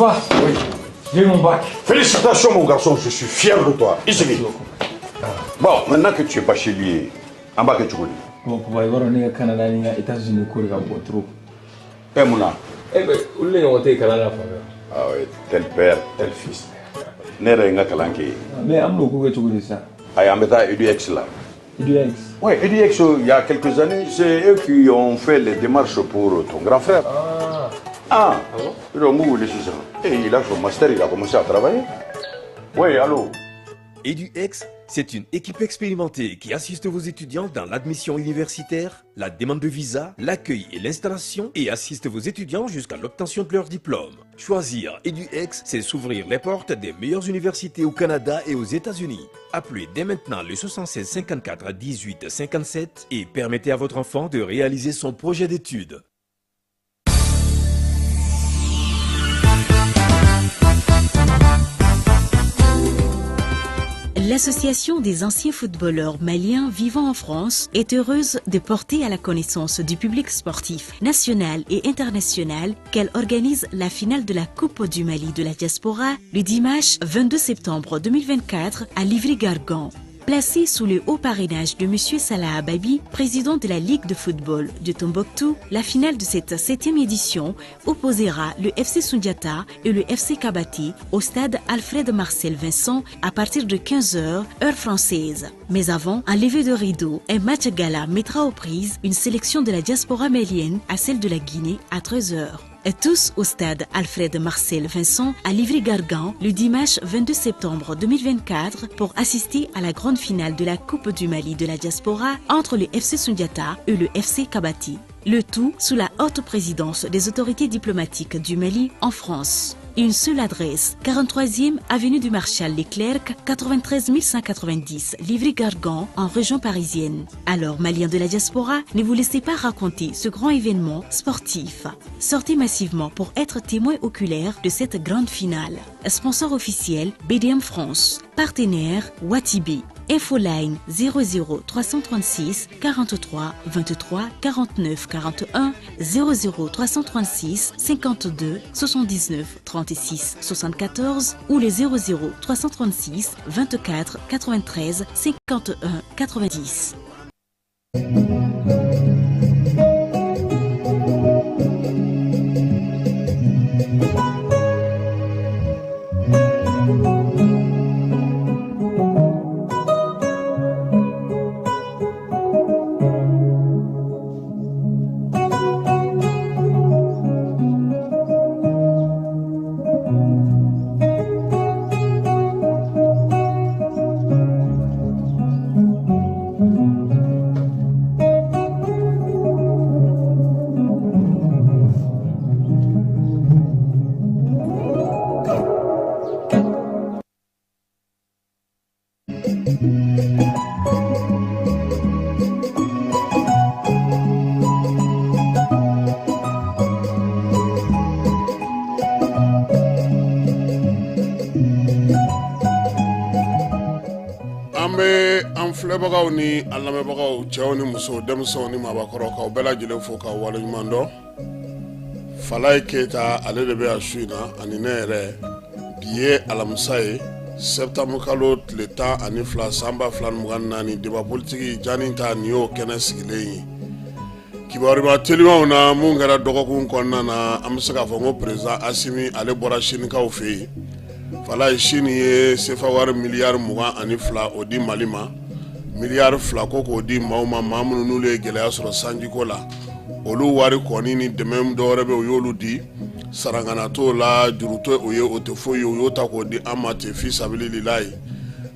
Papa, Oui. j'ai eu mon bac. Félicitations, mon garçon, je suis fier de toi. Ici. Merci beaucoup. Bon, maintenant que tu es bachelier, an b'a kɛ cogo di? Bon, papa, i b'a dɔn ne ka Canada ni n ka États-Unis ko de ka bon trop. E mun na? Eh ben, olu de ɲɔgɔn tɛ yen kalan na fan bɛɛ. Ah oui, tel père, tel fils. Ne yɛrɛ ye n ka kalan kɛ yen. Mais an bɛn'o ko kɛ cogo di sisan? Ayi, an bɛ taa EDX la. EDX. Oui, EDX, il y a quelques années, c'est eux qui ont fait les démarches pour ton grand frère. Ah. Ah, Ah bon? Ils ont wele sisan. Et il a son master, il a commencé à travailler. Oui, allô? EduX, c'est une équipe expérimentée qui assiste vos étudiants dans l'admission universitaire, la demande de visa, l'accueil et l'installation et assiste vos étudiants jusqu'à l'obtention de leur diplôme. Choisir EduX, c'est s'ouvrir les portes des meilleures universités au Canada et aux États-Unis. Appelez dès maintenant le 76 54 18 57 et permettez à votre enfant de réaliser son projet d'études. L'Association des anciens footballeurs maliens vivant en France est heureuse de porter à la connaissance du public sportif national et international qu'elle organise la finale de la Coupe du Mali de la diaspora le dimanche 22 septembre 2024 à Livry-Gargan. Placée sous le haut parrainage de M. Salah Ababi, président de la Ligue de football de Tombouctou, la finale de cette 7e édition opposera le FC Sundiata et le FC Kabati au stade Alfred Marcel Vincent à partir de 15h, heure française. Mais avant, un lever de rideau, un match gala mettra aux prises une sélection de la diaspora malienne à celle de la Guinée à 13h. Et tous au stade Alfred Marcel Vincent à Livry-Gargan le dimanche 22 septembre 2024 pour assister à la grande finale de la Coupe du Mali de la diaspora entre le FC Sundiata et le FC Kabati. Le tout sous la haute présidence des autorités diplomatiques du Mali en France. Une seule adresse, 43e avenue du Marshal Leclerc, 93 190, Livry-Gargan, en région parisienne. Alors, Maliens de la diaspora, ne vous laissez pas raconter ce grand événement sportif. Sortez massivement pour être témoin oculaire de cette grande finale. Sponsor officiel, BDM France. Partenaire, Watibi. Infoline 00 336 43 23 49 41 00 336 52 79 36 74 ou le 00 336 24 93 51 90. An bɛ an filɛbagaw ni an lamɛnbagaw, cɛw ni musow, denmisɛnw ni maabakɔrɔ, k'aw bɛɛ lajɛlen fo k'aw waleɲuman dɔn. Falaye Keyita, ale de bɛ yan su in na ani ne yɛrɛ. Bi ye alamisa ye, septembre kalo tile 12 san 2024. Débat politique jani ta, nin y'o kɛnɛ sigilen ye. Kibaruya telimanw na, mun kɛra dɔgɔkun kɔnɔna na, an bɛ se k'a fɔ ko président Asimi, ale bɔra Sinikaw fɛ yen. Falaye, Sini ye sefa wari miliyari 22 o di Mali ma, miliyari 2 ko k'o di maaw ma, maa minnu n'olu ye gɛlɛya sɔrɔ sanjiko la. Olu wari kɔni ni dɛmɛ dɔwɛrɛ bɛ, u y'olu di. Sarangana t'o la, juru tɛ o ye, o tɛ foyi ye, u y'o ta k'o di an ma ten, fi sabilililayi.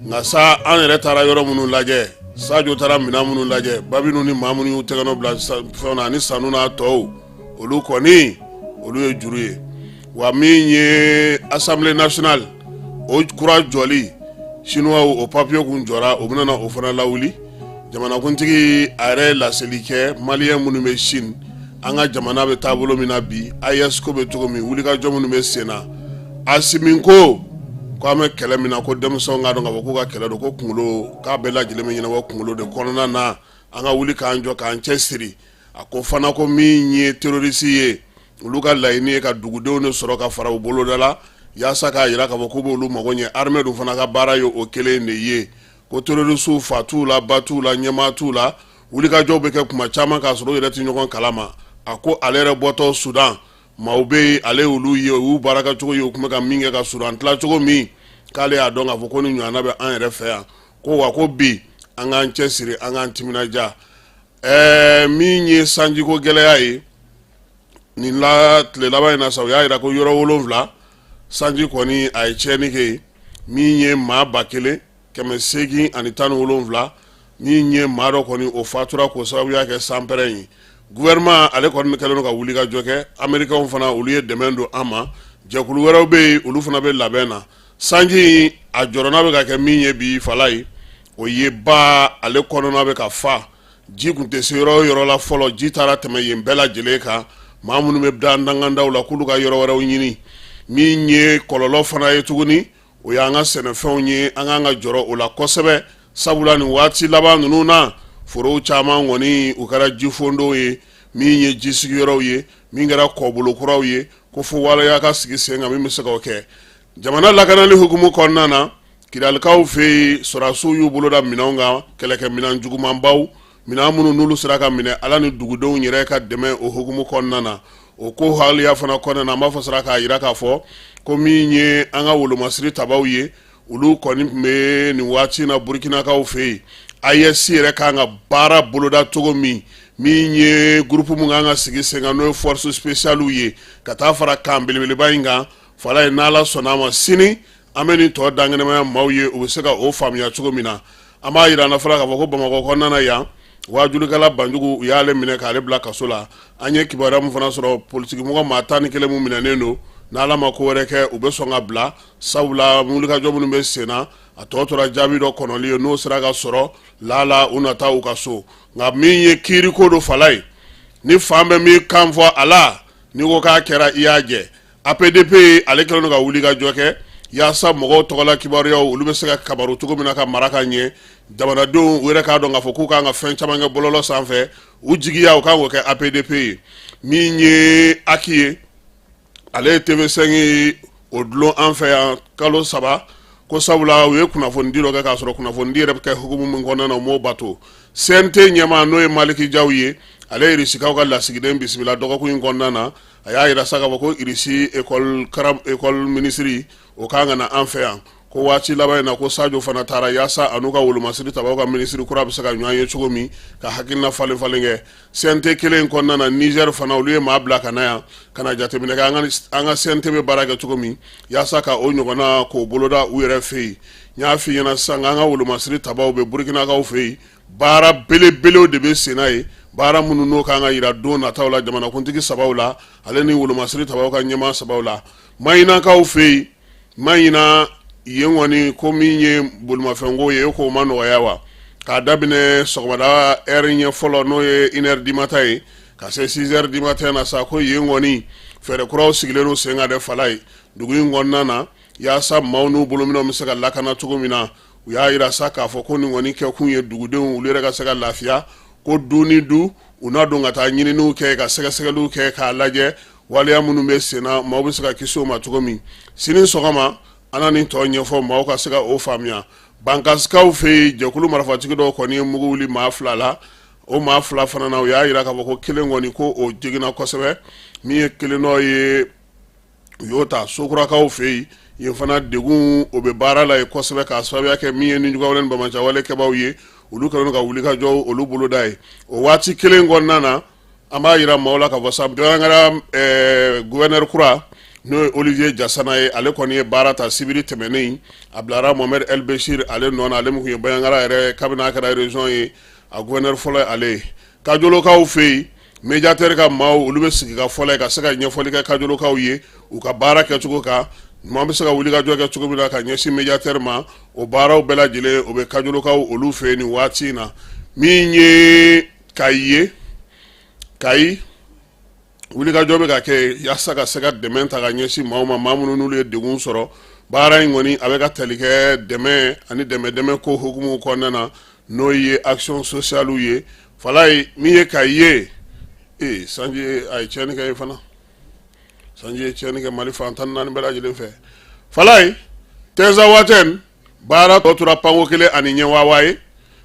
Nka sa, an yɛrɛ taara yɔrɔ minnu lajɛ, Sajo taara minɛn minnu lajɛ, Babinu ni maa minnu y'u tɛgɛnɔ bila fɛnw na ani sanu n'a tɔw, olu kɔni olu ye juru ye. Wa min ye Assemblée nationale o kura jɔli, Chinois o papier kun jɔra, o bɛna o fana lawuli. Jamanakuntigi a yɛrɛ ye laseli kɛ maliyɛn minnu bɛ Chine, an ka jamana bɛ taabolo min na bi, AES ko bɛ cogo min, wulikajɔ minnu bɛ sen na. Asimi ko ko an bɛ kɛlɛ min na, ko denmisɛnw k'a dɔn k'a fɔ k'u ka kɛlɛ don, ko kunkolo k'a bɛɛ lajɛlen bɛ ɲɛnabɔ kunkolo de kɔnɔna na. An ka wuli k'an jɔ k'an cɛ siri. A ko fana ko min ye terroriste ye, Olu ka laɲini ye ka dugudenw de sɔrɔ ka fara u boloda la yaasa k'a jira k'a fɔ k'u b'olu mago ɲɛ. Armée dun fana ka baara ye o kelen de ye. Ko terroristew fa t'u la, ba t'u la, ɲɛmaa t'u la, wulikajɔw bɛ kɛ kuma caman k'a sɔrɔ u yɛrɛ tɛ ɲɔgɔn kalama. A ko ale yɛrɛ bɔtɔ Sudan, maaw bɛ yen, ale y'olu ye, u y'u baarakɛcogo ye, u tun bɛ ka min kɛ ka Sudan tila cogo min, k'ale y'a dɔn k'a fɔ ko nin ɲɔgɔnna bɛ an yɛrɛ fɛ yan. Ko wa ko bi an k'an cɛsiri, an k'an timinadiya. Ɛɛ, min ye sanjiko gɛlɛya ye nin la tile laban in na sa, u y'a jira ko yɔrɔ 7 sanji kɔni a ye tiɲɛni kɛ yen, min ye maa 1817, min ye maa dɔ kɔni o fatura k'o sababuya kɛ sanpɛrɛn ye. Gouvernement ale kɔni kɛlen don ka wulikajɔ kɛ. Américains fana, olu ye dɛmɛ don an ma. Jɛkulu wɛrɛw bɛ yen, olu fana bɛ labɛn na. Sanji a jɔrɔna bɛ ka kɛ min ye bi, Falaye, o ye ba ale kɔnɔna bɛ ka fa. Ji tun tɛ se yɔrɔ o yɔrɔ la fɔlɔ, ji taara tɛmɛ yen bɛɛ lajɛlen kan. Maa minnu bɛ dangandaw la, k'olu ka yɔrɔ wɛrɛw ɲini. Min ye kɔlɔlɔ fana ye tuguni, o y'an ka sɛnɛfɛnw ye. An k'an ka jɔrɔ o la kosɛbɛ, sabula nin waati laban ninnu na, forow caman kɔni u kɛra jifondow ye, min ye ji sigiyɔrɔw ye, min kɛra kɔbolokuraw ye. Ko fo waleya ka sigi sen kan min bɛ se k'o kɛ. Jamana lakanali hukumu kɔnɔna na, Kidalikaw fɛ yen, sɔrɔdasiw y'u bolo da minɛnw kan, kɛlɛkɛminɛn jugumanbaw, minɛn minnu n'olu sera ka minɛ Ala ni dugudenw yɛrɛ ka dɛmɛ o hukumu kɔnɔna na. O ko haliya fana kɔnɔna na, an b'a fɔ sera k'a jira k'a fɔ ko min ye an ka wolomasiri tabaw ye, olu kɔni tun bɛ nin waati na Burukinakaw fɛ yen. AES yɛrɛ kan ka baara boloda cogo min, min ye groupe min kan ka sigi sen kan, n'o ye force spéciale ye, ka taa fara kan belebeleba in kan, Falaye, n'Ala sɔnna a ma, sini an bɛ nin tɔ dankɛnɛmaya maaw ye, u bɛ se ka o faamuya cogo min na. An b'a jira na fɔlɔ k'a fɔ ko Bamakɔ kɔnɔna na yan, waajulikɛla Banjugu, u y'ale minɛ k'ale bila kaso la. An ye kibaruya min fana sɔrɔ, politikimɔgɔ maa 11 min minɛnen don, n'Ala ma ko wɛrɛ kɛ, u bɛ sɔn ka bila, sabula wulikajɔ minnu bɛ sen na, a tɔ tora jaabi dɔ kɔnɔli ye. N'o sera ka sɔrɔ, lala u na taa u ka so. Nka min ye kiiriko don, Falaye, ni fan bɛ min kan fɔ a la, n'i ko k'a kɛra, i y'a jɛ. APDP ale kɛlen don ka wulikajɔ kɛ yaasa mɔgɔw tɔgɔla kibaruyaw, olu bɛ se ka kabaru cogo min na ka mara ka ɲɛ. Jamanadenw u yɛrɛ k'a dɔn k'a fɔ k'u kan ka fɛn caman kɛ bɔlɔlɔ sanfɛ, u jigiya u kan k'o kɛ APDP ye. Min ye HAC ye, ale ye TV5 o dulon an fɛ yan kalo 3, ko sabula u ye kunnafonidi dɔ kɛ k'a sɔrɔ kunnafonidi yɛrɛ bɛ kɛ hukumu min kɔnɔna na, u m'o bato. CNT ɲɛmaa, n'o ye Maliki Jaw ye, ale ye Irisikaw ka lasigiden bisimila dɔgɔkun in kɔnɔna na. A y'a jira sa k'a fɔ ko Irisi école minisiri o kan ka na an fɛ yan. Ko waati laban in na, ko Sajo fana taara yaasa a n'u ka wolomasiri tabaw ka minisiri kura bɛ se ka ɲɔgɔn ye cogo min, ka hakilina falen falen kɛ. CNT kelen in kɔnɔna na, Niger fana, olu ye maa bila ka na yan ka na jateminɛ kɛ an ka CNT bɛ baara kɛ cogo min, yaasa ka o ɲɔgɔnna k'o boloda u yɛrɛ fɛ yen. N y'a f'i ɲɛna sisan, an ka wolomasiri tabaw bɛ Burukinakaw fɛ yen. Baara belebelew de bɛ senna yen, baara minnu n'o kan ka jira don nataw la jamanakuntigi sabaw la, ale ni wolomasiri tabaw ka ɲɛmaa sabaw la. Mahinakaw fɛ yen, Mahina yen kɔni, ko min ye bolimafɛnko ye, k'o ma nɔgɔya wa. K'a daminɛ sɔgɔmada ɛri ɲɛ fɔlɔ, n'o ye 1h du matin ye, ka se 6h du matin na sa, ko yen kɔni fɛɛrɛ kuraw sigilen don sen kan dɛ, Falaye, dugu in kɔnɔna na, yaasa maaw n'u bolominɛnw bɛ se ka lakana cogo min na. U y'a jira sa k'a fɔ ko nin kɔni kɛkun ye dugudenw olu yɛrɛ ka se ka lafiya. Ko du ni du, u na don ka taa ɲininiw kɛ, ka sɛgɛsɛgɛliw kɛ, k'a lajɛ waleya minnu bɛ senna, maaw bɛ se ka kisi o ma cogo min. Sini sɔgɔma an na nin tɔ ɲɛfɔ maaw ka se ka o faamuya. Bankasikaw fɛ yen, jɛkulu marifatigi dɔw kɔni ye mugu wuli maa 2 la. O maa 2 fana na, u y'a jira k'a fɔ ko kelen kɔni, ko o jiginna kosɛbɛ, min ye kelen dɔ ye, u y'o ta. Sokurakaw fɛ yen, yen fana degun o bɛ baara la yen kosɛbɛ, k'a sababuya kɛ min ye nijuguwale ni banbaanciwale kɛbaaw ye, olu kɛlen don ka wulikajɔ olu boloda ye. O waati kelen kɔnɔna na, an b'a jira maaw la k'a fɔ sa, Bandiagara gouverneur kura, n'o ye Olivier Jasana ye, ale kɔni ye baara ta sibiri tɛmɛnen. A bilara Mohamed El Bechir ale nɔ na, ale min tun ye Bandiagara yɛrɛ kabini a kɛra région ye, a gouverneur fɔlɔ ye ale ye. Kajolokaw fɛ yen, médiateur ka maaw, olu bɛ sigi ka fɔlɔ ka se ka ɲɛfɔli kɛ kajolokaw ye u ka baara kɛcogo kan, maa bɛ se ka wulikajɔ kɛ cogo min na ka ɲɛsin médiateur ma. O baaraw bɛɛ lajɛlen o bɛ kajolokaw olu fɛ yen nin waati in na. Min ye Kayi ye, Kayi wulikajɔ bɛ ka kɛ yaasa ka se ka dɛmɛ ta ka ɲɛsin maaw ma, maa minnu n'olu ye degun sɔrɔ. Baara in kɔni a bɛ ka tali kɛ dɛmɛ ani dɛmɛ dɛmɛ ko hukumu kɔnɔna na, n'o ye action sociale ye. Falaye, min ye Kayi ye, ee, sanji a ye tiɲɛni kɛ yen fana. Sanji ye tiɲɛni kɛ Mali fan 14 bɛɛ lajɛlen fɛ. Falaye, Tinzawatɛn baara tɔ tora panko kelen ani ɲɛwawa ye,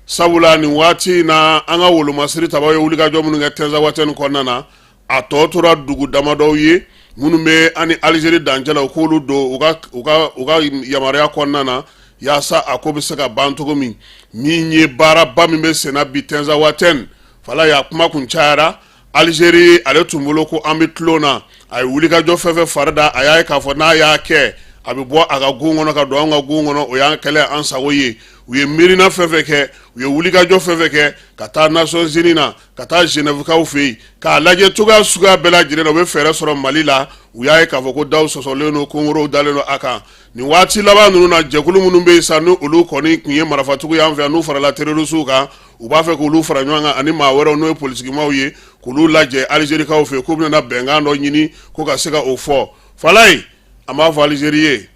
sabula nin waati in na an ka wolomasiri tabaw ye wulikajɔ minnu kɛ Tinzawatɛn kɔnɔna na, a tɔ tora dugu damadɔw ye minnu bɛ an ni Alizeri dancɛ la, u k'olu don u ka yamaruya kɔnɔna na yaasa a ko bɛ se ka ban cogo min. Min ye baaraba min bɛ senna bi Tinzawatɛn, Falaye, a kuma kun cayara. Alizeri ale tun bolo ko an bɛ tulon na. A ye wulikajɔ fɛn fɛn fari da, a y'a ye k'a fɔ n'a y'a kɛ, a bɛ bɔ a ka gun kɔnɔ ka don an ka gun kɔnɔ, o y'an kɛlɛ an sago ye. U ye miirina fɛn fɛn kɛ, u ye wulikajɔ fɛn fɛn kɛ ka taa Nations Unies na, ka taa Genèvekaw fɛ yen k'a lajɛ cogoya suguya bɛɛ lajɛlen na, u bɛ fɛɛrɛ sɔrɔ Mali la. U y'a ye k'a fɔ ko daw sɔsɔlen don, kongorow dalen don a kan. Nin waati laban ninnu na, jɛkulu minnu bɛ yen sa, ni olu kɔni tun ye marafatigiw y'an fɛ yan, n'u farala terroristew kan, u b'a fɛ k'olu fara ɲɔgɔn kan ani maa wɛrɛw n'o ye politikimaw ye, k'olu lajɛ Alizerikaw fɛ, k'u bɛna bɛnkan dɔ ɲini ko ka se ka o fɔ. Falaye, an b'a fɔ Alizeri ye,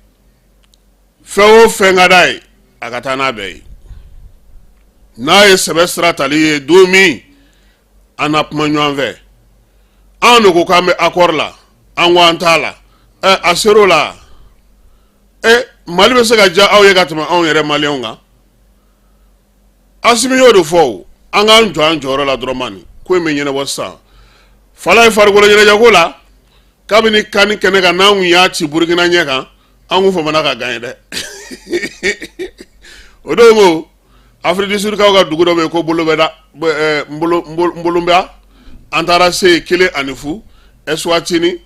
fɛn o fɛn ka d'a ye, a ka taa n'a bɛɛ ye. N'a ye sɛbɛ sira tali ye don min, an na kuma ɲɔgɔn fɛ. Anw de ko k'an bɛ accord la, an ko an t'a la. Ɛ, a ser'o la. Ɛ, Mali bɛ se ka diya aw ye ka tɛmɛ anw yɛrɛ maliyɛnw kan? Asimi y'o de fɔ o. An k'an jɔ an jɔyɔrɔ la dɔrɔn, mani ko in bɛ ɲɛnabɔ sisan. Falaye, farikolo ɲɛnajɛko la, kabini CAN kɛnɛ kan, n'an kun y'a ci Burukina ɲɛ kan, an kun famana ka gan ye dɛ. O don ko Afrique du Sud kaw ka dugu dɔ bɛ yen ko Bolobɛda, Nbolonba, an taara se yen 1-0. Eswatini,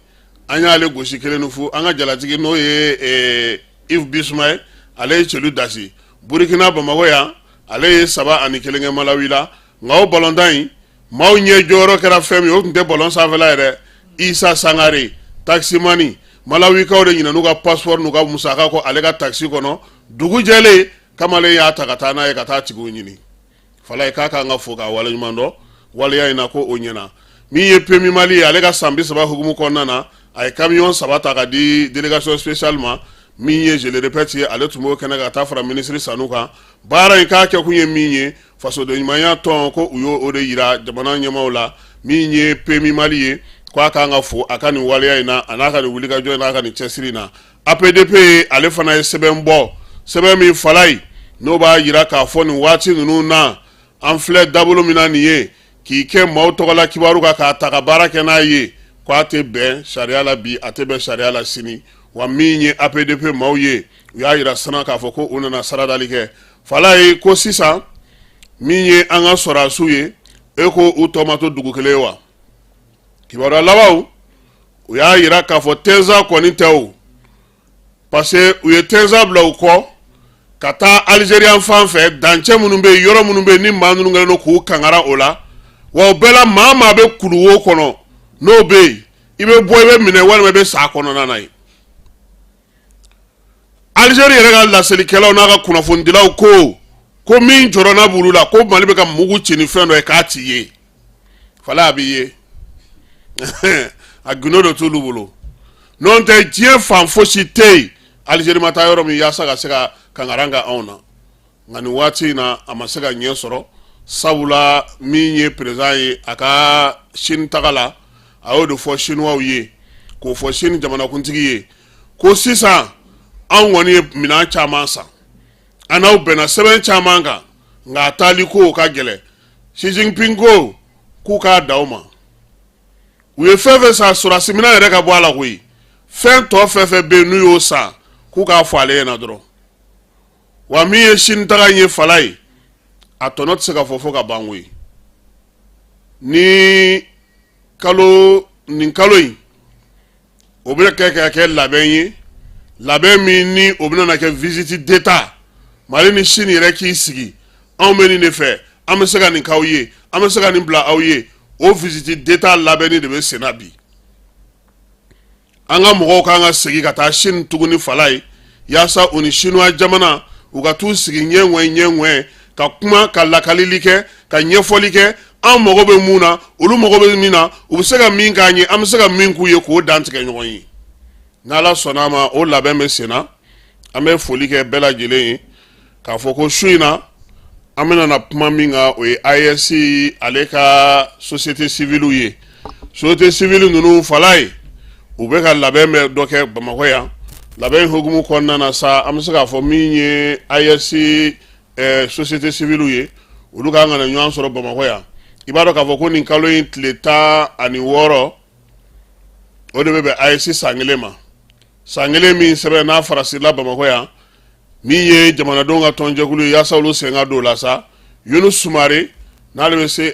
an y'ale gosi 1-0. An ka jalatigi, n'o ye Yves Bissouma ye, ale ye celu dasi. Burukina Bamakɔ yan, ale ye 3-1 kɛ Malawi la. Nka o balontan in, maaw ɲɛ jɔyɔrɔ kɛra fɛn min ye, o tun tɛ balon sanfɛla yɛrɛ. Isa Sangare, taximani, Malawikaw de ɲinɛn'u ka passeport n'u ka musaka kɔ ale ka taxi kɔnɔ. Dugu jɛlen, kamalen y'a ta ka taa n'a ye ka taa tigiw ɲini. Falaye, k'a k'an ka fo k'a waleɲuman dɔn waleya in na, ko o ɲɛna. Min ye PMU Mali ye, ale ka san 30 hukumu kɔnɔna na, a ye camion 3 ta ka di délégation spéciale ma. Min ye, je le répète, ye, ale tun b'o kɛnɛ ka taa fara minisiri Sanu kan. Baara in k'a kɛkun ye min ye, fasoden ɲumanya tɔn ko u y'o de yira jamana ɲɛmaaw la. Min ye PMU Mali ye, ko a k'an ka fo a ka nin waleya in na, a n'a ka nin wulikajɔ in n'a ka nin cɛsiri in na. APDP, ale fana ye sɛbɛn bɔ, sɛbɛn min, Falaye, n'o b'a yira k'a fɔ nin waati ninnu na, an filɛ dabolo min na nin ye, k'i kɛ maaw tɔgɔla kibaru kan k'a ta ka baara kɛ n'a ye, ko a tɛ bɛn sariya la bi, a tɛ bɛn sariya la sini. Wa min ye APDP maaw ye, u y'a yira sana k'a fɔ ko u nana saradali kɛ. Falaye, ko sisan min ye an ka sɔrɔdasiw ye, e ko u tɔ ma to dugu kelen ye wa? Kibaruya labanw, u y'a yira k'a fɔ Tɛnza kɔni tɛ o, parce que u ye Tɛnza bila u kɔ ka taa Alizeriya fan fɛ, dancɛ minnu bɛ yen, yɔrɔ minnu bɛ yen, ni maa ninnu kɛlen don k'u kangara o la. Wa o bɛɛ la, maa maa bɛ kuluwo kɔnɔ, n'o bɛ yen, i bɛ bɔ, i bɛ minɛ walima i bɛ sa a kɔnɔna na yen. Alizeri yɛrɛ ka laselikɛlaw n'a ka kunnafonidilaw ko min jɔrɔna b'olu la, ko Mali bɛ ka mugu ci ni fɛn dɔ ye k'a ti ye. Fala, a b'i ye, a gundo dɔ t'olu bolo. N'o tɛ, diɲɛ fan fosi tɛ yen Alizeri ma taa yɔrɔ min yaasa ka se ka kankaran kɛ anw na. Nka nin waati in na, a ma se ka ɲɛ sɔrɔ, sabula min ye président ye, a ka Chine taga la, a y'o de fɔ Chinois ye, k'o fɔ Chine jamanakuntigi ye, ko sisan anw kɔni ye minɛn caman san, an n'aw bɛnna sɛbɛn caman kan, nka a taali ko ka gɛlɛn. Xi Jinping ko k'u k'a da u ma. U ye fɛn fɛn san, sɔrɔdasi minɛn yɛrɛ ka bɔ a la koyi, fɛn tɔ fɛn fɛn bɛ yen n'u y'o san, k'u k'a fɔ ale ɲɛna dɔrɔn. Wa min ye Chine taga in ye, fala ye, a tɔnɔ tɛ se ka fɔ fo ka ban koyi. Ni kalo nin kalo in, o bɛ kɛ ka kɛ labɛn ye, labɛn min ni o bɛna kɛ visite d'état Mali ni Chine yɛrɛ k'i sigi, anw bɛ nin de fɛ, an bɛ se ka nin k'aw ye, an bɛ se ka nin bila aw ye. O visite d'état labɛnni de bɛ sen na bi. An ka mɔgɔw kan ka segin ka taa Chine tuguni, fala ye, yaasa u ni Chinois jamana u ka t'u sigi ɲɛ ɲɛ ka kuma, ka lakalili kɛ, ka ɲɛfɔli kɛ, an mago bɛ mun na, olu mago bɛ min na, u bɛ se ka min k'an ye, an bɛ se ka min k'u ye, k'o dantigɛ ɲɔgɔn ye. N'Ala sɔnna a ma, o labɛn bɛ sen na. An bɛ foli kɛ bɛɛ lajɛlen ye k'a fɔ ko su in na, an bɛna na kuma min kan, o ye AES ale ka société civile ye. Société civile ninnu, fala ye, U bɛ ka labɛn bɛ dɔ kɛ Bamakɔ yan. Labɛn hukumu kɔnɔna na sa, an bɛ se k'a fɔ min ye AES société civile ye, olu ka kan ka na ɲɔgɔn sɔrɔ Bamakɔ yan. I b'a dɔn k'a fɔ ko nin kalo in tile 16, o de bɛ bɛn AES san kelen ma. San kelen min sɛbɛn n'a farasirila Bamakɔ yan, min ye jamanadenw ka tɔnjɛkulu ye, yaasa olu sen ka don o la sa. Yunus Sumare, n'ale bɛ se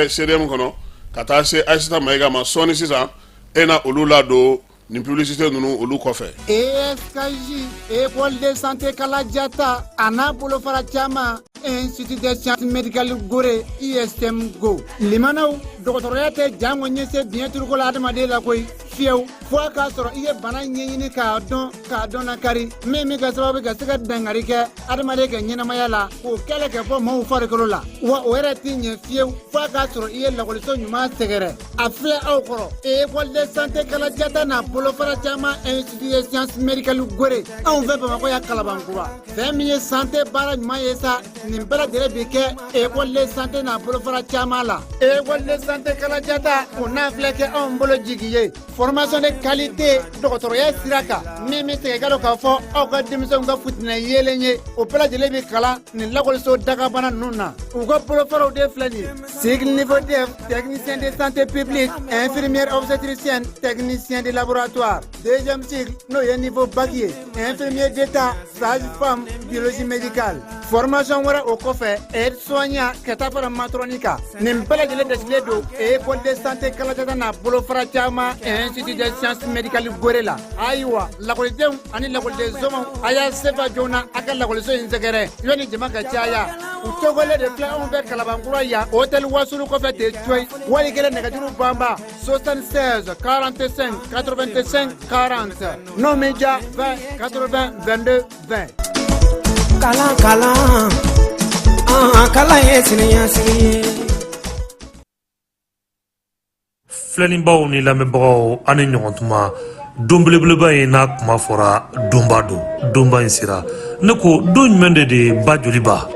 CDM kɔnɔ, ka taa se Ayisata Mayiga ma sɔɔni sisan, e na olu ladon nin publicité ninnu olu kɔfɛ. ESKJ, École de santé Kalajata, a n'a bolofara caman, Institut des sciences médicales Gore, ISM Go. Limanaw, dɔgɔtɔrɔya tɛ jango ɲɛse biɲɛ turuko la adamaden la koyi, fiyewu, fo a k'a sɔrɔ i ye bana ɲɛɲini k'a dɔn, k'a dɔn nakari min bɛ kɛ sababu ka se ka dankari kɛ adamaden ka ɲɛnamaya la, k'o kɛlɛ kɛ bɔ maaw farikolo la. Wa o yɛrɛ tɛ ɲɛ fiyewu fo a k'a sɔrɔ i ye lakɔliso ɲuman sɛgɛrɛ. A filɛ aw kɔrɔ, École de santé Kalajata n'a bolofara caman, Institut des sciences médicales Gore, anw fɛ Bamakɔ yan, Kalabankura. Fɛn min ye santé baara ɲuman ye sa, nin bɛɛ lajɛlen bi kɛ École de santé n'a bolofara caman la. École de santé Kalajata, o n'a filɛ kɛ anw bolo jigi ye, formation de qualité dɔgɔtɔrɔya sira kan, min bɛ segin ka don k'a fɔ aw ka denmisɛnw ka futinɛ yeelen ye, o bɛɛ lajɛlen bɛ kalan nin lakɔliso dagabana ninnu na. U ka bolofaraw de filɛ nin ye: cycle niveau DEF, technicien de santé publique, infirmière obstétricienne, technicien de laboratoire; deuxième cycle, n'o ye niveau bac ye, infirmier d'état, sage-femme, biologie médicale. Formation wɛrɛ o kɔfɛ, aide soignant, ka taa fara matron kan. Nin bɛɛ lajɛlen dasilen don École de santé Kalajata n'a bolofara caman, Institut des sciences médicales Gore la. Ayiwa, lakɔlidenw ani lakɔliden somaw, a y'a sefa joona a ka lakɔliso in sɛgɛrɛ yanni jama ka caya. U tɔgɔlen de filɛ anw fɛ Kalabankura yan, hôtel Wasulu kɔfɛ ten coyi. Wali kelen, nɛgɛjuru banba 76 45 85 40, n'o min ja 20 80 22 20. Kalan, kalan, an kalan ye siniɲɛsigi ye. Filɛlibaw ni lamɛnbagaw, an ni ɲɔgɔn tuma. Don belebeleba in n'a kuma fɔra, donba don. Donba in sera. Ne ko, don jumɛn de ba joliba?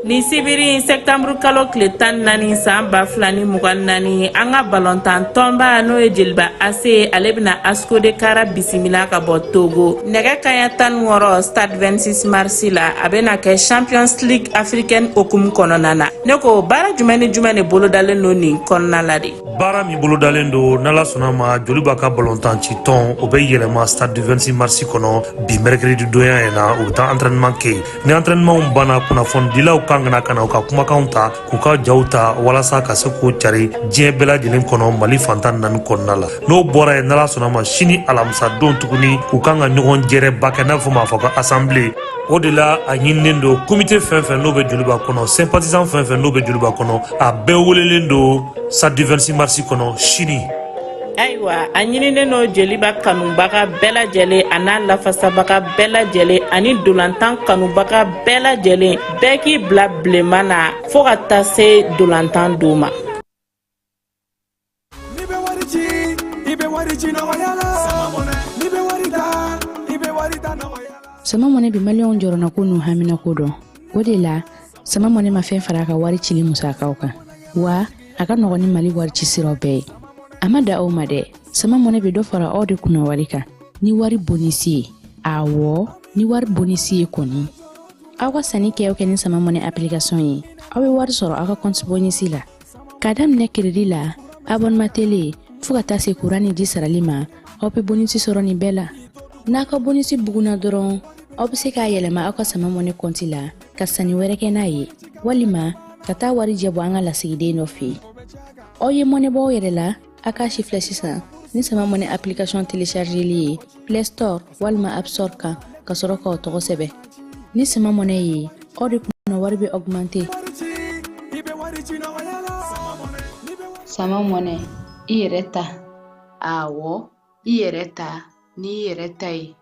Nin sibiri, sɛtanburu kalo tile 14, san 2024, an ka balontan tɔnba, n'o ye Jeliba AC, ale bɛna ASCO de Kara bisimila ka bɔ Togo, nɛgɛ kaɲa 16, stade 26 mars la. A bɛna kɛ Champions League africaine hokumu kɔnɔna na. Ne ko, baara jumɛn ni jumɛn de bolodalen don nin kɔnɔna la de? Baara min bolodalen don, n'ala sɔnna ma, Joliba ka balontan ci tɔn, o bɛ yɛlɛma stade du 26 mars kɔnɔ bi mercredi donya in na. U bɛ taa entraînement kɛ yen. Ni entraînement banna, kunnafonidilaw kan ka na, ka na u ka kumakanw ta, k'u ka jaw ta, walasa ka se k'o cari diɲɛ bɛɛ lajɛlen kɔnɔ, Mali fantan naani kɔnɔna la. N'o bɔra yen, n'ala sɔnna ma, sini alamisa don tuguni, u kan ka ɲɔgɔn jɛrɛba kɛ, n'a bɛ fɔ ma fɔ ko assemblée. O de la, a ɲininen don comité fɛn fɛn n'o bɛ Joliba kɔnɔ, sympathisant fɛn fɛn n'o bɛ Joliba kɔnɔ, a bɛɛ welelen don stade du 26 mars kɔnɔ sini. Ayiwa, a ɲininen no Jeliba kanubaga bɛɛ lajɛlen, a n'a lafasabaga bɛɛ lajɛlen, ani dolantan kanubaga bɛɛ lajɛlen, bɛɛ k'i bila bilenman na fɔɔ ka taa se dolantan don ma. N'i bɛ wari ci, i bɛ wari ci nɔgɔya la. N'i bɛ wari ta, i bɛ wari ta nɔgɔya la. Sama Mɔnɛ bɛ maliyɛnw jɔrɔnako n'u haminako dɔn. O de la, Sama Mɔnɛ ma fɛn fara a ka wari cili musakaw kan, wa a ka nɔgɔn ni Mali wari ci siraw bɛɛ ye. A ma da aw ma dɛ, Sama Mɔnɛ bɛ dɔ fara aw de kunna wari kan ni wari bonus ye. Awɔ, ni wari bonus ye kɔni, aw ka sanni kɛ o kɛ ni Sama Mɔnɛ application ye, aw bɛ wari sɔrɔ aw ka compte bonus la. K'a daminɛ crédit la, abonnement télé, fo ka taa se kuran ni ji sarali ma, aw bɛ bonus sɔrɔ nin bɛɛ la. N'a ka bonus bugunna dɔrɔn, aw bɛ se k'a yɛlɛma aw ka Sama Mɔnɛ compte la ka sanni wɛrɛ kɛ n'a ye, walima ka taa wari jɛ bɔ an ka lasigiden dɔ fɛ yen. Aw ye mɔnɛ bɔ aw yɛrɛ la. A k'a si filɛ sisan ni Sama Mɔnɛ application téléchargeli ye Play Store walima App Store kan, ka sɔrɔ k'aw tɔgɔ sɛbɛn. Ni Sama Mɔnɛ ye, aw de kunna wari bɛ augmenter. Sama Mɔnɛ, i yɛrɛ ta. Awɔ, i yɛrɛ ta n'i yɛrɛ ta ye.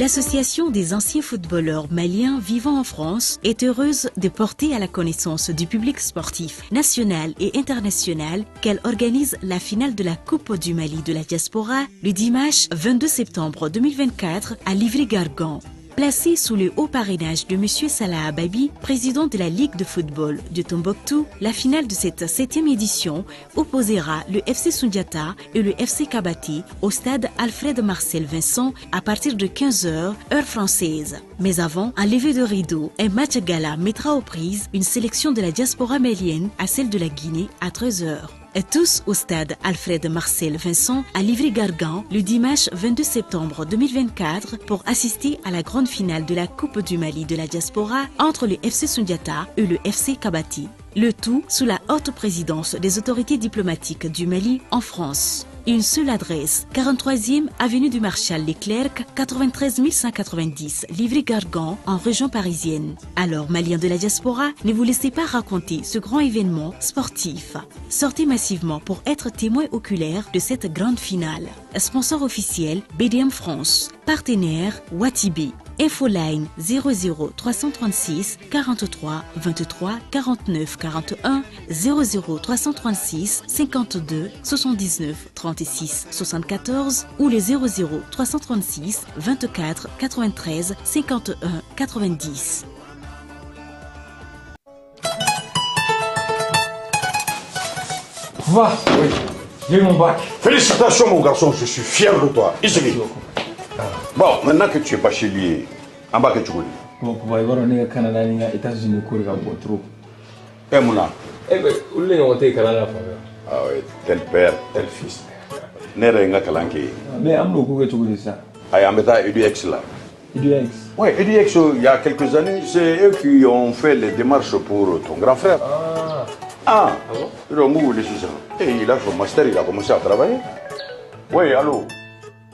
L'Association des anciens footballeurs maliens vivant en France est heureuse de porter à la connaissance du public sportif national et international qu'elle organise la finale de la Coupe du Mali de la diaspora le dimanche 22 septembre 2024 à Livry-Gargan. Placée sous le haut parrainage de M. Salah Ababi, président de la Ligue de football de Tombouctou, la finale de cette 7e édition opposera le FC Sundiata et le FC Kabati au stade Alfred Marcel Vincent à partir de 15h, heure française. Mais avant, un lever de rideau, un match gala mettra aux prises une sélection de la diaspora malienne à celle de la Guinée à 13h. Et tous au stade Alfred Marcel Vincent à Livry-Gargan le dimanche 22 septembre 2024 pour assister à la grande finale de la Coupe du Mali de la diaspora entre le FC Sundiata et le FC Kabati. Le tout sous la haute présidence des autorités diplomatiques du Mali en France. Une seule adresse, 43e avenue du Marshal Leclerc, 93 190, Livry-Gargan, en région parisienne. Alors, Maliens de la diaspora, ne vous laissez pas raconter ce grand événement sportif. Sortez massivement pour être témoin oculaire de cette grande finale. Sponsor officiel, BDM France. Partenaire, Watibé. Infoline 00 336 43 23 49 41 00 336 52 79 36 74 ou le 00 336 24 93 51 90. Va, oui, j'ai eu mon bac. Félicitations mon garçon, je suis fier de toi. Ici. Bon, maintenant que tu es bachelier, en bas que tu connais. Bon, papa, il va au Canada, aux États-Unis, il trop. Eh, Mouna. Eh, ben, où est-ce que tu es Canada, Ah oui, tel père, tel fils. Ne yɛrɛ ye n ka kalan kɛ yen. Mais an b'o ko kɛ cogo di sisan? Ayi, an bɛ taa EDUX la. EDUX? Oui, EDUX, il y a quelques années, c'est eux qui ont fait les démarches pour ton grand frère. Ah. Ah, ah bon? Donc, où est sisan? Et il a son master, il a commencé à travailler. Oui, allô?